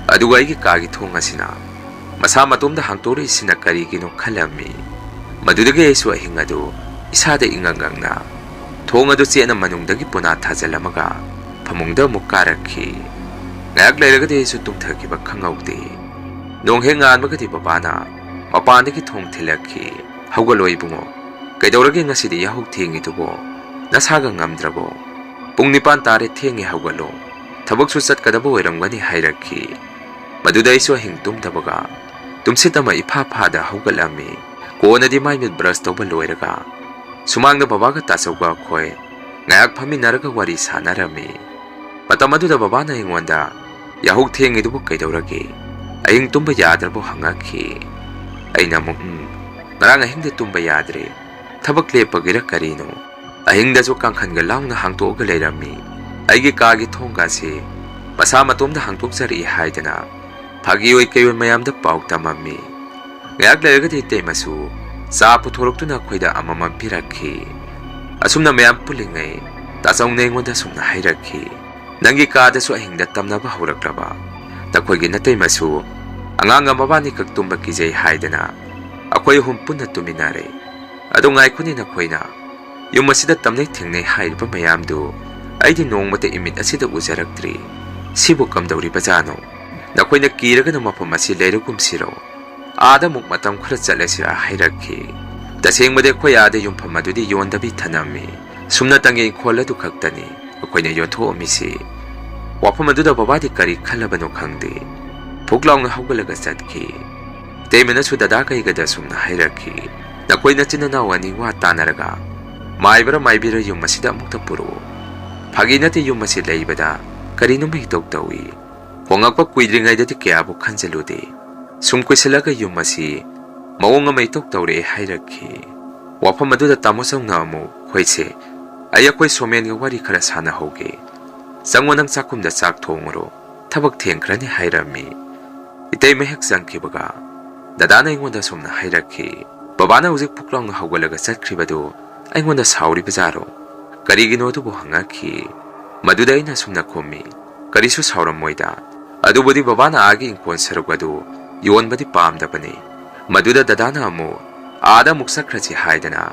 ꯑꯗꯨꯒ ꯑꯩꯒꯤ ꯀꯥꯒꯤ ꯊꯣꯡ ꯑꯁꯤꯅ ꯃꯁꯥ ꯃꯇꯣꯝꯗ ꯍꯥꯡꯇꯣꯔꯛꯏꯁꯤꯅ ꯀꯔꯤꯒꯤꯅꯣ ꯈꯜꯂꯝꯃꯤ꯫ ꯃꯗꯨꯗꯒꯤ ꯑꯩꯁꯨ ꯑꯍꯤꯡ ꯑꯗꯨ ꯏꯁꯥꯗ ꯏꯉꯛ ꯉꯛꯅ ꯊꯣꯡ ꯑꯗꯨ ꯆꯦꯠꯅ ꯃꯅꯨꯡꯗꯒꯤ ꯄꯣꯅꯥ ꯊꯥꯖꯤꯜꯂꯝꯃꯒ ꯐꯃꯨꯡꯗ ꯑꯃꯨꯛ ꯀꯥꯔꯛꯈꯤ꯫ ꯉꯥꯏꯍꯥꯛ ꯂꯩꯔꯒꯗꯤ ꯑꯩꯁꯨ ꯇꯨꯝꯊꯈꯤꯕ ꯈꯪꯍꯧꯗꯦ꯫ ꯅꯣꯡ ꯍꯦꯛ ꯉꯥꯟꯕꯒꯗꯤ ꯕꯕꯥꯅ ꯃꯄꯥꯟꯗꯒꯤ ꯊꯣꯡ ꯊꯤꯜꯂꯛꯈꯤ꯫ "ꯍꯧꯒꯠꯂꯣ ꯏꯕꯨꯡꯉꯣ, ꯀꯩꯗꯧꯔꯒꯦ ꯉꯁꯤꯗꯤ ꯌꯥꯍꯧ ꯊꯦꯡꯉꯤꯗꯨꯕꯣ? ꯅꯁꯥꯒ ꯉꯝꯗ꯭ꯔꯕꯣ? ꯄꯨꯡ ꯅꯤꯄꯥꯟ ꯇꯥꯔꯦ, ꯊꯦꯡꯉꯦ, ꯍꯧꯒꯠꯂꯣ꯫ ꯊꯕꯛꯁꯨ ꯆꯠꯀꯗꯕ ꯑꯣꯏꯔꯝꯒꯅꯤ," ꯍꯥꯏꯔꯛꯈꯤ꯫ ꯃꯗꯨꯗ ꯑꯩꯁꯨ ꯑꯍꯤꯡ ꯇꯨꯝꯗꯕꯒ ꯇꯨꯝꯁꯤꯠ ꯑꯃ ꯏꯐꯥ ꯐꯥꯗ ꯍꯧꯒꯠꯂꯝꯃꯤ꯫ ꯀꯣꯟꯅꯗꯤ ꯃꯥꯏ ꯃꯤꯠ ꯕ꯭ꯔꯁ ꯇꯧꯕ ꯂꯣꯏꯔꯒ ꯁꯨꯃꯥꯡꯗ ꯕꯕꯥꯒ ꯇꯥꯆꯧꯒ ꯑꯩꯈꯣꯏ ꯉꯥꯏꯍꯥꯛ ꯐꯝꯃꯤꯟꯅꯔꯒ ꯋꯥꯔꯤ ꯁꯥꯟꯅꯔꯝꯃꯤ꯫ ꯃꯇꯝ ꯑꯗꯨꯗ ꯕꯕꯥꯅ ꯑꯩꯉꯣꯟꯗ, "ꯌꯥꯍꯧ ꯊꯦꯡꯉꯤꯗꯨꯕꯨ ꯀꯩꯗꯧꯔꯒꯦ? ꯑꯍꯤꯡ ꯇꯨꯝꯕ ꯌꯥꯗ꯭ꯔꯕꯣ?" ꯍꯪꯉꯛꯈꯤ꯫ ꯑꯩꯅ ꯑꯃꯨꯛ, "ꯎꯝ, ꯉꯔꯥꯡ ꯑꯍꯤꯡꯗ ꯇꯨꯝꯕ ꯌꯥꯗ꯭ꯔꯦ꯫ ꯊꯕꯛ ꯂꯦꯞꯄꯒꯤꯔ ꯀꯔꯤꯅꯣ? ꯑꯍꯤꯡꯗꯁꯨ ꯀꯥꯡꯈꯟꯒ ꯂꯥꯎꯅ ꯍꯥꯡꯇꯣꯛꯑꯒ ꯂꯩꯔꯝꯃꯤ꯫ ꯑꯩꯒꯤ ꯀꯥꯒꯤ ꯊꯣꯡꯒꯥꯁꯤ ꯃꯁꯥ ꯃꯇꯣꯝꯗ ꯍꯥꯡꯇꯣꯛꯆꯔꯛꯏ ꯍꯥꯏꯗꯅ ꯐꯥꯒꯤ ꯑꯣꯏ ꯀꯩ ꯑꯣꯏ ꯃꯌꯥꯝꯗ ꯄꯥꯎ ꯇꯝꯃꯝꯃꯤ꯫ ꯉꯥꯏꯍꯥꯛ ꯂꯩꯔꯒꯗꯤ ꯏꯇꯩꯃꯁꯨ ꯆꯥ ꯄꯨꯊꯣꯔꯛꯇꯨꯅ ꯑꯩꯈꯣꯏꯗ ꯑꯃꯃꯝ ꯄꯤꯔꯛꯈꯤ꯫ ꯑꯁꯨꯝꯅ ꯃꯌꯥꯝ ꯄꯨꯜꯂꯤꯉꯩ ꯇꯥꯆꯧꯅ ꯑꯩꯉꯣꯟꯗ ꯑꯁꯨꯝꯅ ꯍꯥꯏꯔꯛꯈꯤ, "ꯅꯪꯒꯤ ꯀꯥꯗꯁꯨ ꯑꯍꯤꯡꯗ ꯇꯝꯅꯕ ꯍꯧꯔꯛꯂꯕ? ꯅꯈꯣꯏꯒꯤ ꯅꯇꯩꯃꯁꯨ ꯑꯉꯥꯡꯒ ꯃꯕꯥꯅꯤꯈꯛ ꯇꯨꯝꯕ ꯀꯤꯖꯩ ꯍꯥꯏꯗꯅ ꯑꯩꯈꯣꯏ ꯑꯍꯨꯝ ꯄꯨꯟꯅ ꯇꯨꯝꯃꯤꯟꯅꯔꯦ꯫ ꯑꯗꯣ ꯉꯥꯏꯈꯣꯅꯦ, ꯅꯈꯣꯏꯅ ꯌꯨꯝ ꯑꯁꯤꯗ ꯇꯝꯅꯩ ꯊꯦꯡꯅꯩ ꯍꯥꯏꯔꯤꯕ ꯃꯌꯥꯝꯗꯨ ꯑꯩꯗꯤ ꯅꯣꯡꯃꯇ ꯏꯃꯤꯠ ꯑꯁꯤꯗ ꯎꯖꯔꯛꯇ꯭ꯔꯤ꯫ ꯁꯤꯕꯨ ꯀꯝꯗꯧꯔꯤꯕꯖꯥꯠꯅꯣ? ꯅꯈꯣꯏꯅ ꯀꯤꯔꯒꯅ ꯃꯐꯝ ꯑꯁꯤ ꯂꯩꯔꯒꯨꯝꯁꯤꯔꯣ? ꯑꯥꯗ ꯑꯃꯨꯛ ꯃꯇꯝ ꯈꯔ ꯆꯠꯂꯁꯤꯔꯥ?" ꯍꯥꯏꯔꯛꯈꯤ꯫ ꯇꯁꯦꯡꯕꯗꯤ ꯑꯩꯈꯣꯏ ꯑꯥꯗ ꯌꯨꯝꯐꯝ ꯑꯗꯨꯗꯤ ꯌꯣꯟꯗꯕꯤ ꯊꯅꯝꯃꯤ꯫ ꯁꯨꯝꯅꯇꯪꯒꯤ ꯏꯪꯈꯣꯜ ꯑꯗꯨ ꯈꯛꯇꯅꯤ ꯑꯩꯈꯣꯏꯅ ꯌꯣꯟꯊꯣꯛꯑꯝꯃꯤꯁꯤ꯫ ꯋꯥꯐꯝ ꯑꯗꯨꯗ ꯕꯕꯥꯗꯤ ꯀꯔꯤ ꯈꯜꯂꯕꯅꯣ ꯈꯪꯗꯦ, ꯐꯨꯛ ꯂꯥꯎꯅ ꯍꯧꯒꯠꯂꯒ ꯆꯠꯈꯤ꯫ ꯏꯇꯩꯃꯅꯁꯨ ꯗꯗꯥ ꯀꯩꯒꯗ ꯁꯨꯝꯅ ꯍꯥꯏꯔꯛꯈꯤ, "ꯅꯈꯣꯏ ꯅꯆꯤꯟ ꯅꯅꯥꯎ ꯑꯅꯤ ꯋꯥ ꯇꯥꯅꯔꯒ ꯃꯥꯏꯕꯔ ꯃꯥꯏꯕꯤꯔ ꯌꯨꯝ ꯑꯁꯤꯗ ꯑꯃꯨꯛꯇ ꯄꯨꯔꯛꯎ꯫ ꯐꯥꯒꯤ ꯅꯠꯇꯦ, ꯌꯨꯝ ꯑꯁꯤ ꯂꯩꯕꯗ ꯀꯔꯤꯅꯣꯃ ꯏꯇꯧ ꯇꯧꯏ꯫ ꯍꯣꯡꯉꯛꯄ ꯀꯨꯏꯗ꯭ꯔꯤꯉꯩꯗꯗꯤ ꯀꯌꯥꯕꯨ ꯈꯟꯖꯜꯂꯨꯗꯦ꯫ ꯁꯨꯝ ꯀꯨꯏꯁꯤꯜꯂꯒ ꯌꯨꯝ ꯑꯁꯤ ꯃꯑꯣꯡ ꯑꯃ ꯏꯇꯧ ꯇꯧꯔꯛꯑꯦ," ꯍꯥꯏꯔꯛꯈꯤ꯫ ꯋꯥꯐꯝ ꯑꯗꯨꯗ ꯇꯥꯃꯣ ꯆꯧꯅ ꯑꯃꯨꯛ, "ꯍꯣꯏꯁꯦ, ꯑꯩ ꯑꯩꯈꯣꯏ ꯁꯣꯃꯦꯟꯒ ꯋꯥꯔꯤ ꯈꯔ ꯁꯥꯟꯅꯍꯧꯒꯦ꯫ ꯆꯪꯉꯣ, ꯅꯪ ꯆꯥꯛꯈꯨꯝꯗ ꯆꯥꯛ ꯊꯣꯡꯉꯨꯔꯣ, ꯊꯕꯛ ꯊꯦꯡꯈ꯭ꯔꯅꯤ," ꯍꯥꯏꯔꯝꯃꯤ꯫ ꯏꯇꯩꯃ ꯍꯦꯛ ꯆꯪꯈꯤꯕꯒ ꯗꯗꯥꯅ ꯑꯩꯉꯣꯟꯗ ꯑꯁꯨꯝꯅ ꯍꯥꯏꯔꯛꯈꯤ, "ꯕꯕꯥꯅ ꯍꯧꯖꯤꯛ ꯐꯨꯛ ꯂꯥꯎꯅ ꯍꯧꯒꯠꯂꯒ ꯆꯠꯈ꯭ꯔꯤꯕꯗꯨ ꯑꯩꯉꯣꯟꯗ ꯁꯥꯎꯔꯤꯕꯖꯥꯔꯣ? ꯀꯔꯤꯒꯤꯅꯣ ꯑꯗꯨꯕꯨ?" ꯍꯪꯉꯛꯈꯤ꯫ ꯃꯗꯨꯗ ꯑꯩꯅ ꯑꯁꯨꯝꯅ ꯈꯨꯝꯃꯤ, "ꯀꯔꯤꯁꯨ ꯁꯥꯎꯔꯝꯃꯣꯏꯗ꯫ ꯑꯗꯨꯕꯨꯗꯤ ꯕꯕꯥꯅ ꯑꯥꯒꯤ ꯏꯪꯈꯣꯜ ꯁꯔꯨꯛ ꯑꯗꯨ ꯌꯣꯟꯕꯗꯤ ꯄꯥꯝꯗꯕꯅꯤ꯫" ꯃꯗꯨꯗ ꯗꯗꯥꯅ ꯑꯃꯨꯛ, "ꯑꯥꯗ ꯑꯃꯨꯛ ꯆꯠꯈ꯭ꯔꯁꯤ" ꯍꯥꯏꯗꯅ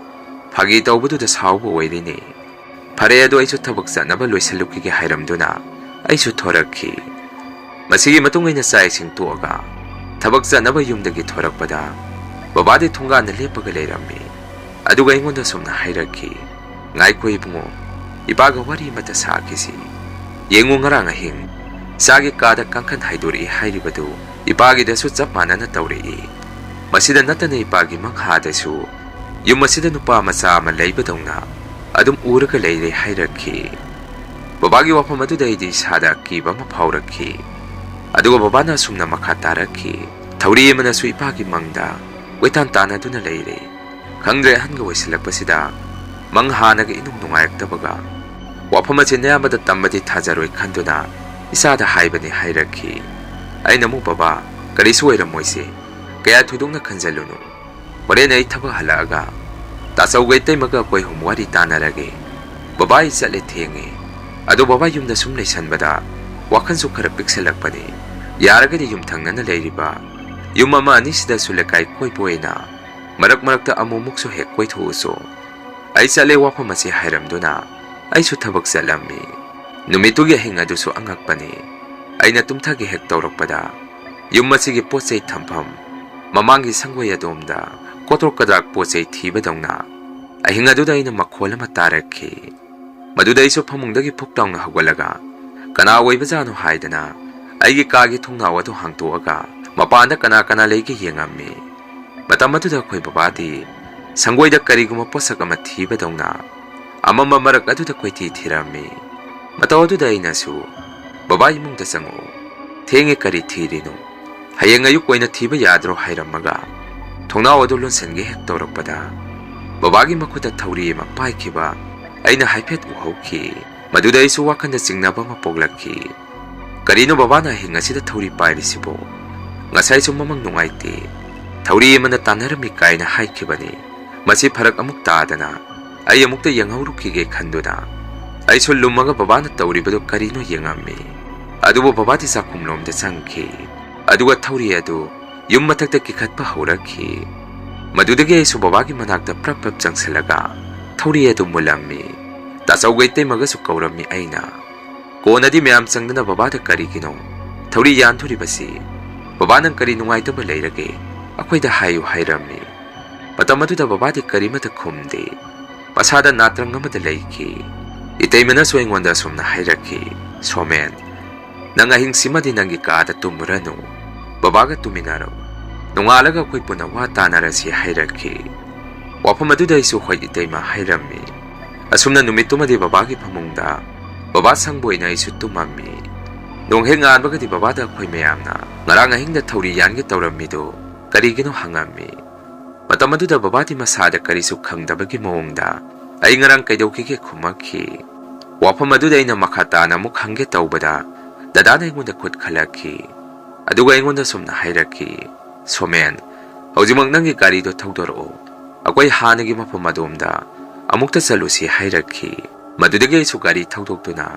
ꯐꯥꯒꯤ ꯇꯧꯕꯗꯨꯗ ꯁꯥꯎꯕ ꯑꯣꯏꯔꯤꯅꯦ꯫ ꯐꯔꯦ, ꯑꯗꯣ ꯑꯩꯁꯨ ꯊꯕꯛ ꯆꯠꯅꯕ ꯂꯣꯏꯁꯤꯜꯂꯨꯈꯤꯒꯦ ꯍꯥꯏꯔꯝꯗꯨꯅ ꯑꯩꯁꯨ ꯊꯣꯔꯛꯈꯤ꯫ ꯃꯁꯤꯒꯤ ꯃꯇꯨꯡ ꯑꯩꯅ ꯆꯥꯛ ꯏꯁꯤꯡ ꯇꯣꯛꯑꯒ ꯊꯕꯛ ꯆꯠꯅꯕ ꯌꯨꯝꯗꯒꯤ ꯊꯣꯔꯛꯄꯗ ꯕꯕꯥꯗꯤ ꯊꯣꯡꯒꯥꯟꯗ ꯂꯦꯞꯄꯒ ꯂꯩꯔꯝꯃꯤ꯫ ꯑꯗꯨꯒ ꯑꯩꯉꯣꯟꯗ ꯁꯨꯝꯅ ꯍꯥꯏꯔꯛꯈꯤ, "ꯉꯥꯏꯈꯣ ꯏꯕꯨꯡꯉꯣ, ꯏꯄꯥꯒ ꯋꯥꯔꯤ ꯑꯃꯇ ꯁꯥꯈꯤꯁꯤ꯫ ꯌꯦꯡꯉꯨ, ꯉꯔꯥꯡ ꯑꯍꯤꯡ ꯏꯆꯥꯒꯤ ꯀꯥꯗ ꯀꯥꯡꯈꯟ ꯍꯥꯏꯗꯣꯔꯛꯏ ꯍꯥꯏꯔꯤꯕꯗꯨ ꯏꯄꯥꯒꯤꯗꯁꯨ ꯆꯞ ꯃꯥꯟꯅꯅ ꯇꯧꯔꯛꯏ꯫ ꯃꯁꯤꯗ ꯅꯠꯇꯅ ꯏꯄꯥꯒꯤ ꯃꯪꯍꯥꯗꯁꯨ ꯌꯨꯝ ꯑꯁꯤꯗ ꯅꯨꯄꯥ ꯃꯆꯥ ꯑꯃ ꯂꯩꯕꯗꯧꯅ ꯑꯗꯨꯝ ꯎꯔꯒ ꯂꯩꯔꯦ" ꯍꯥꯏꯔꯛꯈꯤ꯫ ꯕꯕꯥꯒꯤ ꯋꯥꯐꯝ ꯑꯗꯨꯗ ꯑꯩꯗꯤ ꯏꯁꯥꯗ ꯑꯀꯤꯕ ꯑꯃ ꯐꯥꯎꯔꯛꯈꯤ꯫ ꯑꯗꯨꯒ ꯕꯕꯥꯅ ꯑꯁꯨꯝꯅ ꯃꯈꯥ ꯇꯥꯔꯛꯈꯤ, "ꯊꯧꯔꯤ ꯑꯃꯅꯁꯨ ꯏꯄꯥꯒꯤ ꯃꯪꯗ ꯀꯣꯏꯇꯥꯟ ꯇꯥꯟꯅꯗꯨꯅ ꯂꯩꯔꯦ꯫ ꯈꯪꯗ꯭ꯔꯦ, ꯑꯍꯟꯒ ꯑꯣꯏꯁꯤꯜꯂꯛꯄꯁꯤꯗ ꯃꯪ ꯍꯥꯟꯅꯒ ꯏꯅꯨꯡ ꯅꯨꯡꯉꯥꯏꯔꯛꯇꯕꯒ꯫ ꯋꯥꯐꯝ ꯑꯁꯤ ꯅꯌꯥꯝꯕꯗ ꯇꯝꯕꯗꯤ ꯊꯥꯖꯔꯣꯏ ꯈꯟꯗꯨꯅ ꯏꯆꯥꯗ ꯍꯥꯏꯕꯅꯤ" ꯍꯥꯏꯔꯛꯈꯤ꯫ ꯑꯩꯅ ꯑꯃꯨꯛ, "ꯕꯕꯥ, ꯀꯔꯤꯁꯨ ꯑꯣꯏꯔꯝꯃꯣꯏꯁꯦ, ꯀꯌꯥ ꯊꯣꯏꯗꯣꯛꯅ ꯈꯟꯖꯜꯂꯨꯅꯨ꯫ ꯍꯣꯔꯦꯟ ꯑꯩ ꯊꯕꯛ ꯍꯜꯂꯛꯑꯒ ꯇꯥꯆꯧꯒ ꯏꯇꯩꯃꯒ ꯑꯩꯈꯣꯏ ꯑꯍꯨꯝ ꯋꯥꯔꯤ ꯇꯥꯟꯅꯔꯒꯦ꯫ ꯕꯕꯥ, ꯑꯩ ꯆꯠꯂꯦ, ꯊꯦꯡꯉꯦ꯫ ꯑꯗꯣ ꯕꯕꯥ ꯌꯨꯝꯗ ꯁꯨꯝ ꯂꯩꯁꯟꯕꯗ ꯋꯥꯈꯜꯁꯨ ꯈꯔ ꯄꯤꯛꯁꯜꯂꯛꯄꯅꯤ꯫ ꯌꯥꯔꯒꯗꯤ ꯌꯨꯝꯊꯪꯅꯅ ꯂꯩꯔꯤꯕ ꯌꯨꯝ ꯑꯃ ꯑꯅꯤꯁꯤꯗꯁꯨ ꯂꯩꯀꯥꯏ ꯀꯣꯏꯕ ꯑꯣꯏꯅ ꯃꯔꯛ ꯃꯔꯛꯇ ꯑꯃꯨꯛꯃꯨꯛꯁꯨ ꯍꯦꯛ ꯀꯣꯏꯊꯣꯛꯎꯁꯣ꯫ ꯑꯩ ꯆꯠꯂꯦ ꯋꯥꯐꯝ ꯑꯁꯤ ꯍꯥꯏꯔꯝꯗꯨꯅ ꯑꯩꯁꯨ ꯊꯕꯛ ꯆꯠꯂꯝꯃꯤ꯫ ꯅꯨꯃꯤꯠꯇꯨꯒꯤ ꯑꯍꯤꯡ ꯑꯗꯨꯁꯨ ꯑꯉꯛꯄꯅꯤ꯫ ꯑꯩꯅ ꯇꯨꯝꯊꯒꯦ ꯍꯦꯛ ꯇꯧꯔꯛꯄꯗ ꯌꯨꯝ ꯑꯁꯤꯒꯤ ꯄꯣꯠ ꯆꯩ ꯊꯝꯐꯝ ꯃꯃꯥꯡꯒꯤ ꯁꯪꯒꯣꯏ ꯑꯗꯣꯝꯗ ꯀꯣꯗ꯭ꯔꯣꯛ ꯀꯗ꯭ꯔꯥꯛ ꯄꯣꯠ ꯆꯩ ꯊꯤꯕꯗꯧꯅ ꯑꯍꯤꯡ ꯑꯗꯨꯗ ꯑꯩꯅ ꯃꯈꯣꯜ ꯑꯃ ꯇꯥꯔꯛꯈꯤ꯫ ꯃꯗꯨꯗ ꯑꯩꯁꯨ ꯐꯃꯨꯡꯗꯒꯤ ꯐꯨꯛ ꯂꯥꯎꯅ ꯍꯧꯒꯠꯂꯒ ꯀꯅꯥ ꯑꯣꯏꯕꯖꯥꯠꯅꯣ ꯍꯥꯏꯗꯅ ꯑꯩꯒꯤ ꯀꯥꯒꯤ ꯊꯣꯡꯅꯥꯎ ꯑꯗꯨ ꯍꯥꯡꯇꯣꯛꯑꯒ ꯃꯄꯥꯟꯗ ꯀꯅꯥ ꯀꯅꯥ ꯂꯩꯒꯦ ꯌꯦꯡꯉꯝꯃꯤ꯫ ꯃꯇꯝ ꯑꯗꯨꯗ ꯑꯩꯈꯣꯏ ꯕꯕꯥꯗꯤ ꯁꯪꯒꯣꯏꯗ ꯀꯔꯤꯒꯨꯝꯕ ꯄꯣꯠꯁꯛ ꯑꯃ ꯊꯤꯕꯗꯧꯅ ꯑꯃꯝꯕ ꯃꯔꯛ ꯑꯗꯨꯗ ꯀꯣꯏꯊꯤ ꯊꯤꯔꯝꯃꯤ꯫ ꯃꯇꯧ ꯑꯗꯨꯗ ꯑꯩꯅꯁꯨ, "ꯕꯕꯥ, ꯏꯃꯨꯡꯗ ꯆꯪꯉꯛꯑꯣ꯫ ꯊꯦꯡꯉꯦ, ꯀꯔꯤ ꯊꯤꯔꯤꯅꯣ? ꯍꯌꯦꯡ ꯑꯌꯨꯛ ꯑꯣꯏꯅ ꯊꯤꯕ ꯌꯥꯗ꯭ꯔꯣ?" ꯍꯥꯏꯔꯝꯃꯒ ꯊꯣꯡꯅꯥꯎ ꯑꯗꯨ ꯂꯣꯟꯁꯤꯟꯒꯦ ꯍꯦꯛ ꯇꯧꯔꯛꯄꯗ ꯕꯕꯥꯒꯤ ꯃꯈꯨꯠꯇ ꯊꯧꯔꯤ ꯑꯃ ꯄꯥꯏꯈꯤꯕ ꯑꯩꯅ ꯍꯥꯏꯐꯦꯠ ꯎꯍꯧꯈꯤ꯫ ꯃꯗꯨꯗ ꯑꯩꯁꯨ ꯋꯥꯈꯜꯗ ꯆꯤꯡꯅꯕ ꯑꯃ ꯄꯣꯛꯂꯛꯈꯤ꯫ "ꯀꯔꯤꯅꯣ ꯕꯕꯥꯅ ꯑꯍꯤꯡ ꯑꯁꯤꯗ ꯊꯧꯔꯤ ꯄꯥꯏꯔꯤꯁꯤꯕꯣ? ꯉꯁꯥꯏꯁꯨ ꯃꯃꯪ ꯅꯨꯡꯉꯥꯏꯇꯦ, ꯊꯧꯔꯤ ꯑꯃꯅ ꯇꯥꯟꯅꯔꯝꯃꯤ ꯀꯥꯏꯅ ꯍꯥꯏꯈꯤꯕꯅꯤ꯫ ꯃꯁꯤ ꯐꯔꯛ ꯑꯃꯨꯛ ꯇꯥꯗꯅ ꯑꯩ ꯑꯃꯨꯛꯇ ꯌꯦꯡꯍꯧꯔꯨꯈꯤꯒꯦ ꯈꯟꯗꯨꯅ ꯑꯩꯁꯨ ꯂꯨꯝꯃꯒ ꯕꯕꯥꯅ ꯇꯧꯔꯤꯕꯗꯨ ꯀꯔꯤꯅꯣ ꯌꯦꯡꯉꯝꯃꯤ꯫ ꯑꯗꯨꯕꯨ ꯕꯕꯥꯗꯤ ꯆꯥꯛꯈꯨꯝꯂꯣꯝꯗ ꯆꯪꯈꯤ꯫ ꯑꯗꯨꯒ ꯊꯧꯔꯤ ꯑꯗꯨ ꯌꯨꯝ ꯃꯊꯛꯇ ꯀꯤꯈꯠꯄ ꯍꯧꯔꯛꯈꯤ꯫ ꯃꯗꯨꯗꯒꯤ ꯑꯩꯁꯨ ꯕꯕꯥꯒꯤ ꯃꯅꯥꯛꯇ ꯄ꯭ꯔꯞ ꯄ꯭ꯔꯞ ꯆꯪꯁꯤꯜꯂꯒ ꯊꯧꯔꯤ ꯑꯗꯨ ꯃꯨꯜꯂꯝꯃꯤ꯫ ꯇꯥꯆꯧꯒ ꯏꯇꯩꯃꯒꯁꯨ ꯀꯧꯔꯝꯃꯤ ꯑꯩꯅ꯫ ꯀꯣꯟꯅꯗꯤ ꯃꯌꯥꯝ ꯆꯪꯗꯨꯅ ꯕꯕꯥꯗ "ꯀꯔꯤꯒꯤꯅꯣ ꯊꯧꯔꯤ ꯌꯥꯟꯊꯣꯔꯤꯕꯁꯤ? ꯕꯕꯥ, ꯅꯪ ꯀꯔꯤ ꯅꯨꯡꯉꯥꯏꯇꯕ ꯂꯩꯔꯒꯦ?" ꯑꯩꯈꯣꯏꯗ ꯍꯥꯏꯌꯨ ꯍꯥꯏꯔꯝꯃꯤ꯫ ꯃꯇꯝ ꯑꯗꯨꯗ ꯕꯕꯥꯗꯤ ꯀꯔꯤꯃꯠꯇ ꯈꯨꯝꯗꯦ꯫ ꯃꯁꯥꯗ ꯅꯥꯇ꯭ꯔꯪ ꯑꯃꯗ ꯂꯩꯈꯤ꯫ ꯏꯇꯩꯃꯅꯁꯨ ꯑꯩꯉꯣꯟꯗ ꯑꯁꯨꯝꯅ ꯍꯥꯏꯔꯛꯈꯤ, "ꯁꯣꯃꯦꯟ, ꯅꯪ ꯑꯍꯤꯡꯁꯤꯃꯗꯤ ꯅꯪꯒꯤ ꯀꯥꯗ ꯇꯨꯝꯃꯨꯔꯅꯨ꯫ ꯕꯕꯥꯒ ꯇꯨꯝꯃꯤꯟꯅꯔꯣ꯫ ꯅꯣꯡꯉꯥꯜꯂꯒ ꯑꯩꯈꯣꯏ ꯄꯨꯟꯅ ꯋꯥ ꯇꯥꯅꯔꯁꯤ" ꯍꯥꯏꯔꯛꯈꯤ꯫ ꯋꯥꯐꯝ ꯑꯗꯨꯗ ꯑꯩꯁꯨ "ꯍꯣꯏ ꯏꯇꯩꯃ" ꯍꯥꯏꯔꯝꯃꯤ꯫ ꯑꯁꯨꯝꯅ ꯅꯨꯃꯤꯠꯇꯨꯃꯗꯤ ꯕꯕꯥꯒꯤ ꯐꯃꯨꯡꯗ ꯕꯕꯥ ꯁꯪꯕ ꯑꯣꯏꯅ ꯑꯩꯁꯨ ꯇꯨꯝꯃꯝꯃꯤ꯫ ꯅꯣꯡ ꯍꯦꯛ ꯉꯥꯟꯕꯒꯗꯤ ꯕꯕꯥꯗ ꯑꯩꯈꯣꯏ ꯃꯌꯥꯝꯅ ꯉꯔꯥꯡ ꯑꯍꯤꯡꯗ ꯊꯧꯔꯤ ꯌꯥꯟꯒꯦ ꯇꯧꯔꯝꯃꯤꯗꯨ ꯀꯔꯤꯒꯤꯅꯣ ꯍꯪꯉꯝꯃꯤ꯫ ꯃꯇꯝ ꯑꯗꯨꯗ ꯕꯕꯥꯗꯤ ꯃꯁꯥꯗ ꯀꯔꯤꯁꯨ ꯈꯪꯗꯕꯒꯤ ꯃꯑꯣꯡꯗ "ꯑꯩ ꯉꯔꯥꯡ ꯀꯩꯗꯧꯈꯤꯒꯦ?" ꯈꯨꯝꯃꯛꯈꯤ꯫ ꯋꯥꯐꯝ ꯑꯗꯨꯗ ꯑꯩꯅ ꯃꯈꯥ ꯇꯥꯅ ꯑꯃꯨꯛ ꯍꯪꯒꯦ ꯇꯧꯕꯗ ꯗꯗꯥꯅ ꯑꯩꯉꯣꯟꯗ ꯈꯨꯠ ꯈꯜꯂꯛꯈꯤ꯫ ꯑꯗꯨꯒ ꯑꯩꯉꯣꯟꯗ ꯁꯨꯝꯅ ꯍꯥꯏꯔꯛꯈꯤ, "ꯁꯣꯃꯦꯟ, ꯍꯧꯖꯤꯛꯃꯛ ꯅꯪꯒꯤ ꯒꯥꯔꯤꯗꯣ ꯊꯧꯗꯣꯔꯛꯑꯣ꯫ ꯑꯩꯈꯣꯏ ꯍꯥꯟꯅꯒꯤ ꯃꯐꯝ ꯑꯗꯣꯝꯗ ꯑꯃꯨꯛꯇ ꯆꯠꯂꯨꯁꯤ" ꯍꯥꯏꯔꯛꯈꯤ꯫ ꯃꯗꯨꯗꯒꯤ ꯑꯩꯁꯨ ꯒꯥꯔꯤ ꯊꯧꯗꯣꯛꯇꯨꯅ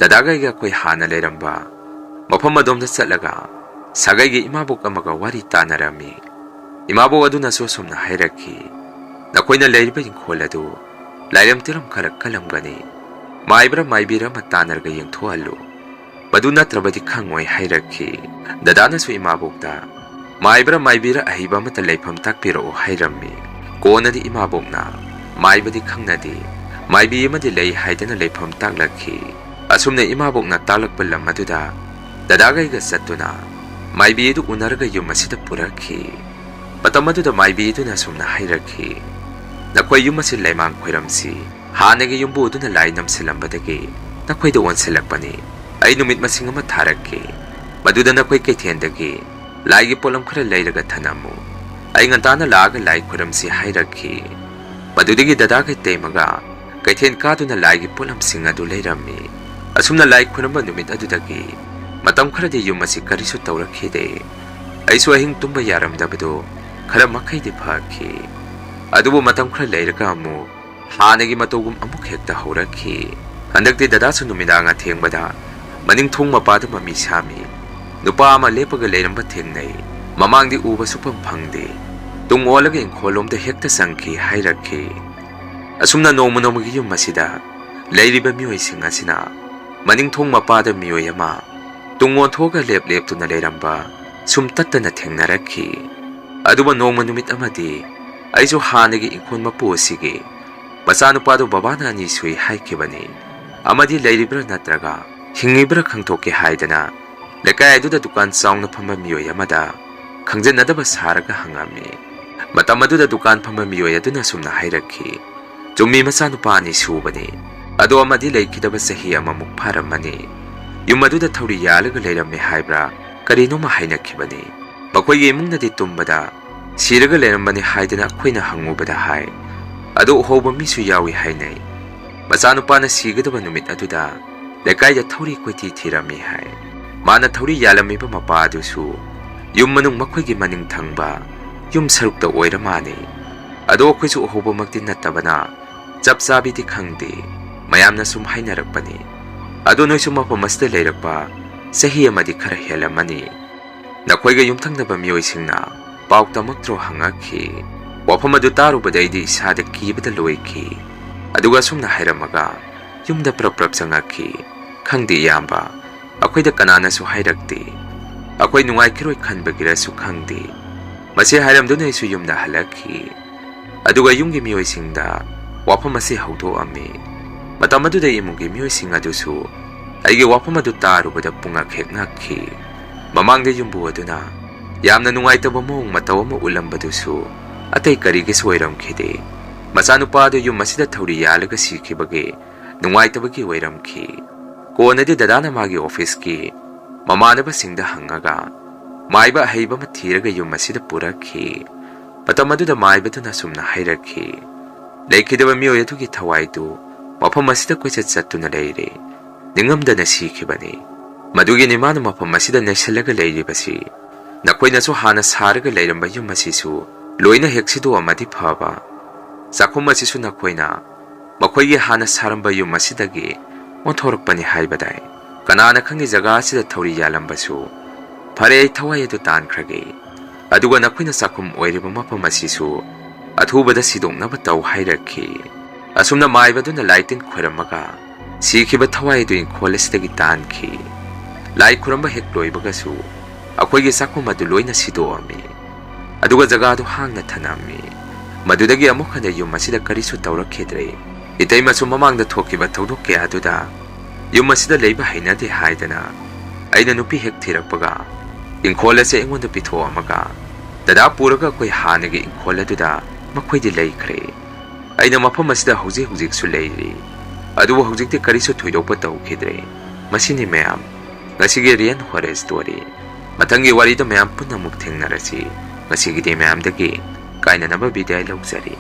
ꯗꯗꯥꯒ ꯑꯩꯒ ꯑꯩꯈꯣꯏ ꯍꯥꯟꯅ ꯂꯩꯔꯝꯕ ꯃꯐꯝ ꯑꯗꯣꯝꯗ ꯆꯠꯂꯒ ꯁꯥꯒꯩꯒꯤ ꯏꯃꯥꯕꯣꯛ ꯑꯃꯒ ꯋꯥꯔꯤ ꯇꯥꯅꯔꯝꯃꯤ꯫ ꯏꯃꯥꯕꯣꯛ ꯑꯗꯨꯅꯁꯨ ꯑꯁꯨꯝꯅ ꯍꯥꯏꯔꯛꯈꯤ, "ꯅꯈꯣꯏꯅ ꯂꯩꯔꯤꯕ ꯏꯪꯈꯣꯜ ꯑꯗꯨ ꯂꯥꯏꯔꯝ ꯇꯤꯔꯝ ꯈꯔ ꯀꯜꯂꯝꯒꯅꯤ꯫ ꯃꯥꯏꯕ꯭ꯔꯥ ꯃꯥꯏꯕꯤꯔꯥ ꯑꯃ ꯇꯥꯟꯅꯔꯒ ꯌꯦꯡꯊꯣꯛꯍꯜꯂꯨ꯫ ꯃꯗꯨ ꯅꯠꯇ꯭ꯔꯕꯗꯤ ꯈꯪꯉꯣꯏ" ꯍꯥꯏꯔꯛꯈꯤ꯫ ꯗꯗꯥꯅꯁꯨ ꯏꯃꯥꯕꯣꯛꯇ "ꯃꯥꯏꯕ꯭ꯔꯥ ꯃꯥꯏꯕꯤꯔꯥ ꯑꯍꯩꯕ ꯑꯃꯠꯇ ꯂꯩꯐꯝ ꯇꯥꯛꯄꯤꯔꯛꯎ" ꯍꯥꯏꯔꯝꯃꯤ꯫ ꯀꯣꯟꯅꯗꯤ ꯏꯃꯥꯕꯣꯛꯅ "ꯃꯥꯏꯕꯗꯤ ꯈꯪꯅꯗꯦ, ꯃꯥꯏꯕꯤ ꯑꯃꯗꯤ ꯂꯩ" ꯍꯥꯏꯗꯅ ꯂꯩꯐꯝ ꯇꯥꯛꯂꯛꯈꯤ꯫ ꯑꯁꯨꯝꯅ ꯏꯃꯥꯕꯣꯛꯅ ꯇꯥꯛꯂꯛꯄ ꯂꯝ ꯑꯗꯨꯗ ꯗꯗꯥꯒ ꯑꯩꯒ ꯆꯠꯇꯨꯅ ꯃꯥꯏꯕꯤ ꯑꯗꯨ ꯎꯅꯔꯒ ꯌꯨꯝ ꯑꯁꯤꯗ ꯄꯨꯔꯛꯈꯤ꯫ ꯃꯇꯝ ꯑꯗꯨꯗ ꯃꯥꯏꯕꯤ ꯑꯗꯨꯅ ꯑꯁꯨꯝꯅ ꯍꯥꯏꯔꯛꯈꯤ, "ꯅꯈꯣꯏ ꯌꯨꯝ ꯑꯁꯤ ꯂꯩꯃꯥꯡ ꯈꯣꯏꯔꯝꯁꯤ ꯍꯥꯟꯅꯒꯤ ꯌꯨꯝꯕꯨ ꯑꯗꯨꯅ ꯂꯥꯏ ꯅꯝꯁꯤꯜꯂꯝꯕꯗꯒꯤ ꯅꯈꯣꯏꯗ ꯑꯣꯟꯁꯤꯜꯂꯛꯄꯅꯤ꯫ ꯑꯩ ꯅꯨꯃꯤꯠ ꯃꯁꯤꯡ ꯑꯃ ꯊꯥꯔꯛꯀꯦ, ꯃꯗꯨꯗ ꯅꯈꯣꯏ ꯀꯩꯊꯦꯜꯗꯒꯤ ꯂꯥꯏꯒꯤ ꯄꯣꯠꯂꯝ ꯈꯔ ꯂꯩꯔꯒ ꯊꯅꯝꯃꯨ꯫ ꯑꯩ ꯉꯟꯇꯥꯅ ꯂꯥꯛꯑꯒ ꯂꯥꯏ ꯈꯣꯏꯔꯝꯁꯤ" ꯍꯥꯏꯔꯛꯈꯤ꯫ ꯃꯗꯨꯗꯒꯤ ꯗꯗꯥꯒ ꯏꯇꯩꯃꯒ ꯀꯩꯊꯦꯜ ꯀꯥꯗꯨꯅ ꯂꯥꯏꯒꯤ ꯄꯣꯠꯂꯝꯁꯤꯡ ꯑꯗꯨ ꯂꯩꯔꯝꯃꯤ꯫ ꯑꯁꯨꯝꯅ ꯂꯥꯏ ꯈꯣꯏꯔꯝꯕ ꯅꯨꯃꯤꯠ ꯑꯗꯨꯗꯒꯤ ꯃꯇꯝ ꯈꯔꯗꯤ ꯌꯨꯝ ꯑꯁꯤ ꯀꯔꯤꯁꯨ ꯇꯧꯔꯛꯈꯤꯗꯦ꯫ ꯑꯩꯁꯨ ꯑꯍꯤꯡ ꯇꯨꯝꯕ ꯌꯥꯔꯝꯗꯕꯗꯨ ꯈꯔ ꯃꯈꯩꯗꯤ ꯐꯈꯤ꯫ ꯑꯗꯨꯕꯨ ꯃꯇꯝ ꯈꯔ ꯂꯩꯔꯒ ꯑꯃꯨꯛ ꯍꯥꯟꯅꯒꯤ ꯃꯇꯧꯒꯨꯝ ꯑꯃꯨꯛ ꯍꯦꯛꯇ ꯍꯧꯔꯛꯈꯤ꯫ ꯍꯟꯗꯛꯇꯤ ꯗꯗꯥꯁꯨ ꯅꯨꯃꯤꯗꯥꯡ ꯑꯊꯦꯡꯕꯗ ꯃꯅꯤꯡ ꯊꯣꯡ ꯃꯄꯥꯗ ꯃꯃꯤ ꯁꯥꯃꯤ ꯅꯨꯄꯥ ꯑꯃ ꯂꯦꯞꯄꯒ ꯂꯩꯔꯝꯕ ꯊꯦꯡꯅꯩ꯫ ꯃꯃꯥꯡꯗꯤ ꯎꯕ ꯁꯨꯐꯪ ꯐꯪꯗꯦ꯫ ꯇꯨꯡ ꯑꯣꯜꯂꯒ ꯏꯪꯈꯣꯜꯂꯣꯝꯗ ꯍꯦꯛꯇ ꯆꯪꯈꯤ ꯍꯥꯏꯔꯛꯈꯤ꯫ ꯑꯁꯨꯝꯅ ꯅꯣꯡꯃ ꯅꯣꯡꯃꯒꯤ ꯌꯨꯝ ꯑꯁꯤꯗ ꯂꯩꯔꯤꯕ ꯃꯤꯑꯣꯏꯁꯤꯡ ꯑꯁꯤꯅ ꯃꯅꯤꯡ ꯊꯣꯡ ꯃꯄꯥꯗ ꯃꯤꯑꯣꯏ ꯑꯃ ꯇꯨꯡ ꯑꯣꯟꯊꯣꯛꯑꯒ ꯂꯦꯞ ꯂꯦꯞꯇꯨꯅ ꯂꯩꯔꯝꯕ ꯁꯨꯝ ꯇꯠꯇꯅ ꯊꯦꯡꯅꯔꯛꯈꯤ꯫ ꯑꯗꯨꯕꯨ ꯅꯣꯡꯃ ꯅꯨꯃꯤꯠ ꯑꯃꯗꯤ ꯑꯩꯁꯨ ꯍꯥꯟꯅꯒꯤ ꯏꯪꯈꯣꯜ ꯃꯄꯨ ꯑꯁꯤꯒꯤ ꯃꯆꯥꯅꯨꯄꯥꯗꯨ ꯕꯕꯥꯅ ꯑꯅꯤ ꯁꯨꯏ ꯍꯥꯏꯈꯤꯕꯅꯤ, ꯑꯃꯗꯤ ꯂꯩꯔꯤꯕ꯭ꯔꯥ ꯅꯠꯇ꯭ꯔꯒ ꯍꯤꯡꯉꯤꯕ꯭ꯔꯥ ꯈꯪꯗꯣꯛꯀꯦ ꯍꯥꯏꯗꯅ ꯂꯩꯀꯥꯏ ꯑꯗꯨꯗ ꯗꯨꯀꯥꯟ ꯆꯥꯎꯅ ꯐꯝꯕ ꯃꯤꯑꯣꯏ ꯑꯃꯗ ꯈꯪꯖꯟꯅꯗꯕ ꯁꯥꯔꯒ ꯍꯪꯉꯝꯃꯤ꯫ ꯃꯇꯝ ꯑꯗꯨꯗ ꯗꯨꯀꯥꯟ ꯐꯝꯕ ꯃꯤꯑꯣꯏ ꯑꯗꯨꯅ ꯁꯨꯝꯅ ꯍꯥꯏꯔꯛꯈꯤ, "ꯆꯨꯝꯃꯤ, ꯃꯆꯥꯅꯨꯄꯥ ꯑꯅꯤ ꯁꯨꯕꯅꯤ꯫ ꯑꯗꯣ ꯑꯃꯗꯤ ꯂꯩꯈꯤꯗꯕ ꯆꯍꯤ ꯑꯃꯃꯨꯛ ꯐꯥꯔꯝꯃꯅꯤ꯫ ꯌꯨꯝ ꯑꯗꯨꯗ ꯊꯧꯔꯤ ꯌꯥꯜꯂꯒ ꯂꯩꯔꯝꯃꯦ ꯍꯥꯏꯕ꯭ꯔꯥ ꯀꯔꯤꯅꯣꯃ ꯍꯥꯏꯅꯈꯤꯕꯅꯤ꯫ ꯃꯈꯣꯏꯒꯤ ꯏꯃꯨꯡꯅꯗꯤ ꯇꯨꯝꯕꯗ ꯁꯤꯔꯒ ꯂꯩꯔꯝꯕꯅꯤ ꯍꯥꯏꯗꯅ ꯑꯩꯈꯣꯏꯅ ꯍꯪꯉꯨꯕꯗ ꯍꯥꯏ꯫ ꯑꯗꯣ ꯎꯍꯧꯕ ꯃꯤꯁꯨ ꯌꯥꯎꯏ ꯍꯥꯏꯅꯩ꯫ ꯃꯆꯥꯅꯨꯄꯥꯅ ꯁꯤꯒꯗꯕ ꯅꯨꯃꯤꯠ ꯑꯗꯨꯗ ꯂꯩꯀꯥꯏꯗ ꯊꯧꯔꯤ ꯀꯣꯏꯊꯤ ꯊꯤꯔꯝꯃꯤ ꯍꯥꯏ꯫ ꯃꯥꯅ ꯊꯧꯔꯤ ꯌꯥꯜꯂꯝꯃꯤꯕ ꯃꯄꯥ ꯑꯗꯨꯁꯨ ꯌꯨꯝ ꯃꯅꯨꯡ ꯃꯈꯣꯏꯒꯤ ꯃꯅꯤꯡ ꯊꯪꯕ ꯌꯨꯝ ꯁꯔꯨꯛꯇ ꯑꯣꯏꯔ ꯃꯥꯜꯂꯤ꯫ ꯑꯗꯣ ꯑꯩꯈꯣꯏꯁꯨ ꯎꯍꯧꯕꯃꯛꯇꯤ ꯅꯠꯇꯕꯅ ꯆꯞ ꯆꯥꯕꯤꯗꯤ ꯈꯪꯗꯦ꯫ ꯃꯌꯥꯝꯅ ꯁꯨꯝ ꯍꯥꯏꯅꯔꯛꯄꯅꯤ꯫ ꯑꯗꯣ ꯅꯣꯏꯁꯨ ꯃꯐꯝ ꯑꯁꯤꯗ ꯂꯩꯔꯛꯄ ꯆꯍꯤ ꯑꯃꯗꯤ ꯈꯔ ꯍꯦꯜꯂꯝꯃꯅꯤ꯫ ꯅꯈꯣꯏꯒ ꯌꯨꯝꯊꯪꯅꯕ ꯃꯤꯑꯣꯏꯁꯤꯡꯅ ꯄꯥꯎ ꯇꯝꯃꯛꯇ꯭ꯔꯣ?" ꯍꯪꯉꯛꯈꯤ꯫ ꯋꯥꯐꯝ ꯑꯗꯨ ꯇꯥꯔꯨꯕꯗ ꯑꯩꯗꯤ ꯏꯁꯥꯗ ꯀꯤꯕꯗ ꯂꯣꯏꯈꯤ꯫ ꯑꯗꯨꯒ ꯑꯁꯨꯝꯅ ꯍꯥꯏꯔꯝꯃꯒ ꯌꯨꯝꯗ ꯄ꯭ꯔꯞ ꯄ꯭ꯔꯞ ꯆꯪꯉꯛꯈꯤ꯫ ꯈꯪꯗꯦ ꯏꯌꯥꯝꯕ, ꯑꯩꯈꯣꯏꯗ ꯀꯅꯥꯅꯁꯨ ꯍꯥꯏꯔꯛꯇꯦ꯫ ꯑꯩꯈꯣꯏ ꯅꯨꯡꯉꯥꯏꯈꯤꯔꯣꯏ ꯈꯟꯕꯒꯤꯔꯁꯨ ꯈꯪꯗꯦ꯫ ꯃꯁꯤ ꯍꯥꯏꯔꯝꯗꯨꯅ ꯑꯩꯁꯨ ꯌꯨꯝꯗ ꯍꯜꯂꯛꯈꯤ꯫ ꯑꯗꯨꯒ ꯌꯨꯝꯒꯤ ꯃꯤꯑꯣꯏꯁꯤꯡꯗ ꯋꯥꯐꯝ ꯑꯁꯤ ꯍꯧꯗꯣꯛꯑꯝꯃꯤ꯫ ꯃꯇꯝ ꯑꯗꯨꯗ ꯏꯃꯨꯡꯒꯤ ꯃꯤꯑꯣꯏꯁꯤꯡ ꯑꯗꯨꯁꯨ ꯑꯩꯒꯤ ꯋꯥꯐꯝ ꯑꯗꯨ ꯇꯥꯔꯨꯕꯗ ꯄꯨꯡꯉꯛ ꯍꯦꯛ ꯉꯛꯈꯤ꯫ ꯃꯃꯥꯡꯗ ꯌꯨꯝꯕꯨ ꯑꯗꯨꯅ ꯌꯥꯝꯅ ꯅꯨꯡꯉꯥꯏꯇꯕ ꯃꯑꯣꯡ ꯃꯇꯧ ꯑꯃ ꯎꯠꯂꯝꯕꯗꯨꯁꯨ ꯑꯇꯩ ꯀꯔꯤꯒꯤꯁꯨ ꯑꯣꯏꯔꯝꯈꯤꯗꯦ꯫ ꯃꯆꯥꯅꯨꯄꯥ ꯑꯗꯨ ꯌꯨꯝ ꯑꯁꯤꯗ ꯊꯧꯔꯤ ꯌꯥꯜꯂꯒ ꯁꯤꯈꯤꯕꯒꯤ ꯅꯨꯡꯉꯥꯏꯇꯕꯒꯤ ꯑꯣꯏꯔꯝꯈꯤ꯫ ꯀꯣꯟꯅꯗꯤ ꯗꯗꯥꯅ ꯃꯥꯒꯤ ꯑꯣꯐꯤꯁꯀꯤ ꯃꯃꯥꯟꯅꯕꯁꯤꯡꯗ ꯍꯪꯉꯒ ꯃꯥꯏꯕ ꯑꯍꯩꯕ ꯑꯃ ꯊꯤꯔꯒ ꯌꯨꯝ ꯑꯁꯤꯗ ꯄꯨꯔꯛꯈꯤ꯫ ꯃꯇꯝ ꯑꯗꯨꯗ ꯃꯥꯏꯕꯗꯨꯅ ꯑꯁꯨꯝꯅ ꯍꯥꯏꯔꯛꯈꯤ, "ꯂꯩꯈꯤꯗꯕ ꯃꯤꯑꯣꯏ ꯑꯗꯨꯒꯤ ꯊꯋꯥꯏꯗꯨ ꯃꯐꯝ ꯑꯁꯤꯗ ꯀꯣꯏꯆꯠ ꯆꯠꯇꯨꯅ ꯂꯩꯔꯦ꯫ ꯅꯤꯡꯉꯝꯗꯅ ꯁꯤꯈꯤꯕꯅꯤ꯫ ꯃꯗꯨꯒꯤꯅꯤ ꯃꯥꯅ ꯃꯐꯝ ꯑꯁꯤꯗ ꯅꯩꯁꯜꯂꯒ ꯂꯩꯔꯤꯕꯁꯤ꯫ ꯅꯈꯣꯏꯅꯁꯨ ꯍꯥꯟꯅ ꯁꯥꯔꯒ ꯂꯩꯔꯝꯕ ꯌꯨꯝ ꯑꯁꯤꯁꯨ ꯂꯣꯏꯅ ꯍꯦꯛ ꯁꯤꯗꯣꯛꯑꯝꯃꯗꯤ ꯐꯕ꯫ ꯆꯥꯛꯈꯨꯝ ꯑꯁꯤꯁꯨ ꯅꯈꯣꯏꯅ ꯃꯈꯣꯏꯒꯤ ꯍꯥꯟꯅ ꯁꯥꯔꯝꯕ ꯌꯨꯝ ꯑꯁꯤꯗꯒꯤ ꯑꯣꯟꯊꯣꯔꯛꯄꯅꯤ ꯍꯥꯏꯕꯗꯥꯏ? ꯀꯅꯥꯅ ꯈꯪꯏ ꯖꯒꯥ ꯑꯁꯤꯗ ꯊꯧꯔꯤ ꯌꯥꯜꯂꯝꯕꯁꯨ? ꯐꯔꯦ, ꯑꯩ ꯊꯋꯥꯏ ꯑꯗꯨ ꯇꯥꯟꯈ꯭ꯔꯒꯦ, ꯑꯗꯨꯒ ꯅꯈꯣꯏꯅ ꯆꯥꯛꯈꯨꯝ ꯑꯣꯏꯔꯤꯕ ꯃꯐꯝ ꯑꯁꯤꯁꯨ ꯑꯊꯨꯕꯗ ꯁꯤꯗꯣꯛꯅꯕ ꯇꯧ ꯍꯥꯏꯔꯛꯈꯤ꯫ ꯑꯁꯨꯝꯅ ꯃꯥꯏꯕꯗꯨꯅ ꯂꯥꯏ ꯇꯤꯟ ꯈꯣꯏꯔꯝꯃꯒ ꯁꯤꯈꯤꯕ ꯊꯋꯥꯏ ꯑꯗꯨ ꯏꯪꯈꯣꯜ ꯑꯁꯤꯗꯒꯤ ꯇꯥꯟꯈꯤ꯫ ꯂꯥꯏ ꯈꯨꯔꯝꯕ ꯍꯦꯛ ꯂꯣꯏꯕꯒꯁꯨ ꯑꯩꯈꯣꯏꯒꯤ ꯆꯥꯛꯈꯨꯝ ꯑꯗꯨ ꯂꯣꯏꯅ ꯁꯤꯗꯣꯛꯑꯝꯃꯤ, ꯑꯗꯨꯒ ꯖꯒꯥꯗꯨ ꯍꯥꯡꯅ ꯊꯅꯝꯃꯤ꯫ ꯃꯗꯨꯗꯒꯤ ꯑꯃꯨꯛ ꯍꯟꯅ ꯌꯨꯝ ꯑꯁꯤꯗ ꯀꯔꯤꯁꯨ ꯇꯧꯔꯛꯈꯤꯗ꯭ꯔꯦ꯫ ꯏꯇꯩꯃꯁꯨ ꯃꯃꯥꯡꯗ ꯊꯣꯛꯈꯤꯕ ꯊꯧꯗꯣꯛ ꯀꯌꯥꯗꯨꯗ ꯌꯨꯝ ꯑꯁꯤꯗ ꯂꯩꯕ ꯍꯩꯅꯗꯦ ꯍꯥꯏꯗꯅ ꯑꯩꯅ ꯅꯨꯄꯤ ꯍꯦꯛ ꯊꯤꯔꯛꯄꯒ ꯏꯪꯈꯣꯜ ꯑꯁꯤ ꯑꯩꯉꯣꯟꯗ ꯄꯤꯊꯣꯛꯑꯝꯃꯒ ꯗꯗꯥ ꯄꯨꯔꯒ ꯑꯩꯈꯣꯏ ꯍꯥꯟꯅꯒꯤ ꯏꯪꯈꯣꯜ ꯑꯗꯨꯗ ꯃꯈꯣꯏꯗꯤ ꯂꯩꯈ꯭ꯔꯦ꯫ ꯑꯩꯅ ꯃꯐꯝ ꯑꯁꯤꯗ ꯍꯧꯖꯤꯛ ꯍꯧꯖꯤꯛꯁꯨ ꯂꯩꯔꯤ, ꯑꯗꯨꯕꯨ ꯍꯧꯖꯤꯛꯇꯤ ꯀꯔꯤꯁꯨ ꯊꯣꯏꯗꯣꯛꯄ ꯇꯧꯈꯤꯗ꯭ꯔꯦ꯫ ꯃꯁꯤꯅꯤ ꯃꯌꯥꯝ, ꯉꯁꯤꯒꯤ ꯔꯤꯌꯦꯜ ꯍꯣꯔꯔ ꯁ꯭ꯇꯣꯔꯤ꯫ ꯃꯊꯪꯒꯤ ꯋꯥꯔꯤꯗ ꯃꯌꯥꯝ ꯄꯨꯟꯅ ꯑꯃꯨꯛ ꯊꯦꯡꯅꯔꯁꯤ꯫ ꯉꯁꯤꯒꯤꯗꯤ ꯃꯌꯥꯝꯗꯒꯤ ꯀꯥꯏꯅꯅꯕ ꯕꯤꯗꯥꯏ ꯂꯧꯖꯔꯤ꯫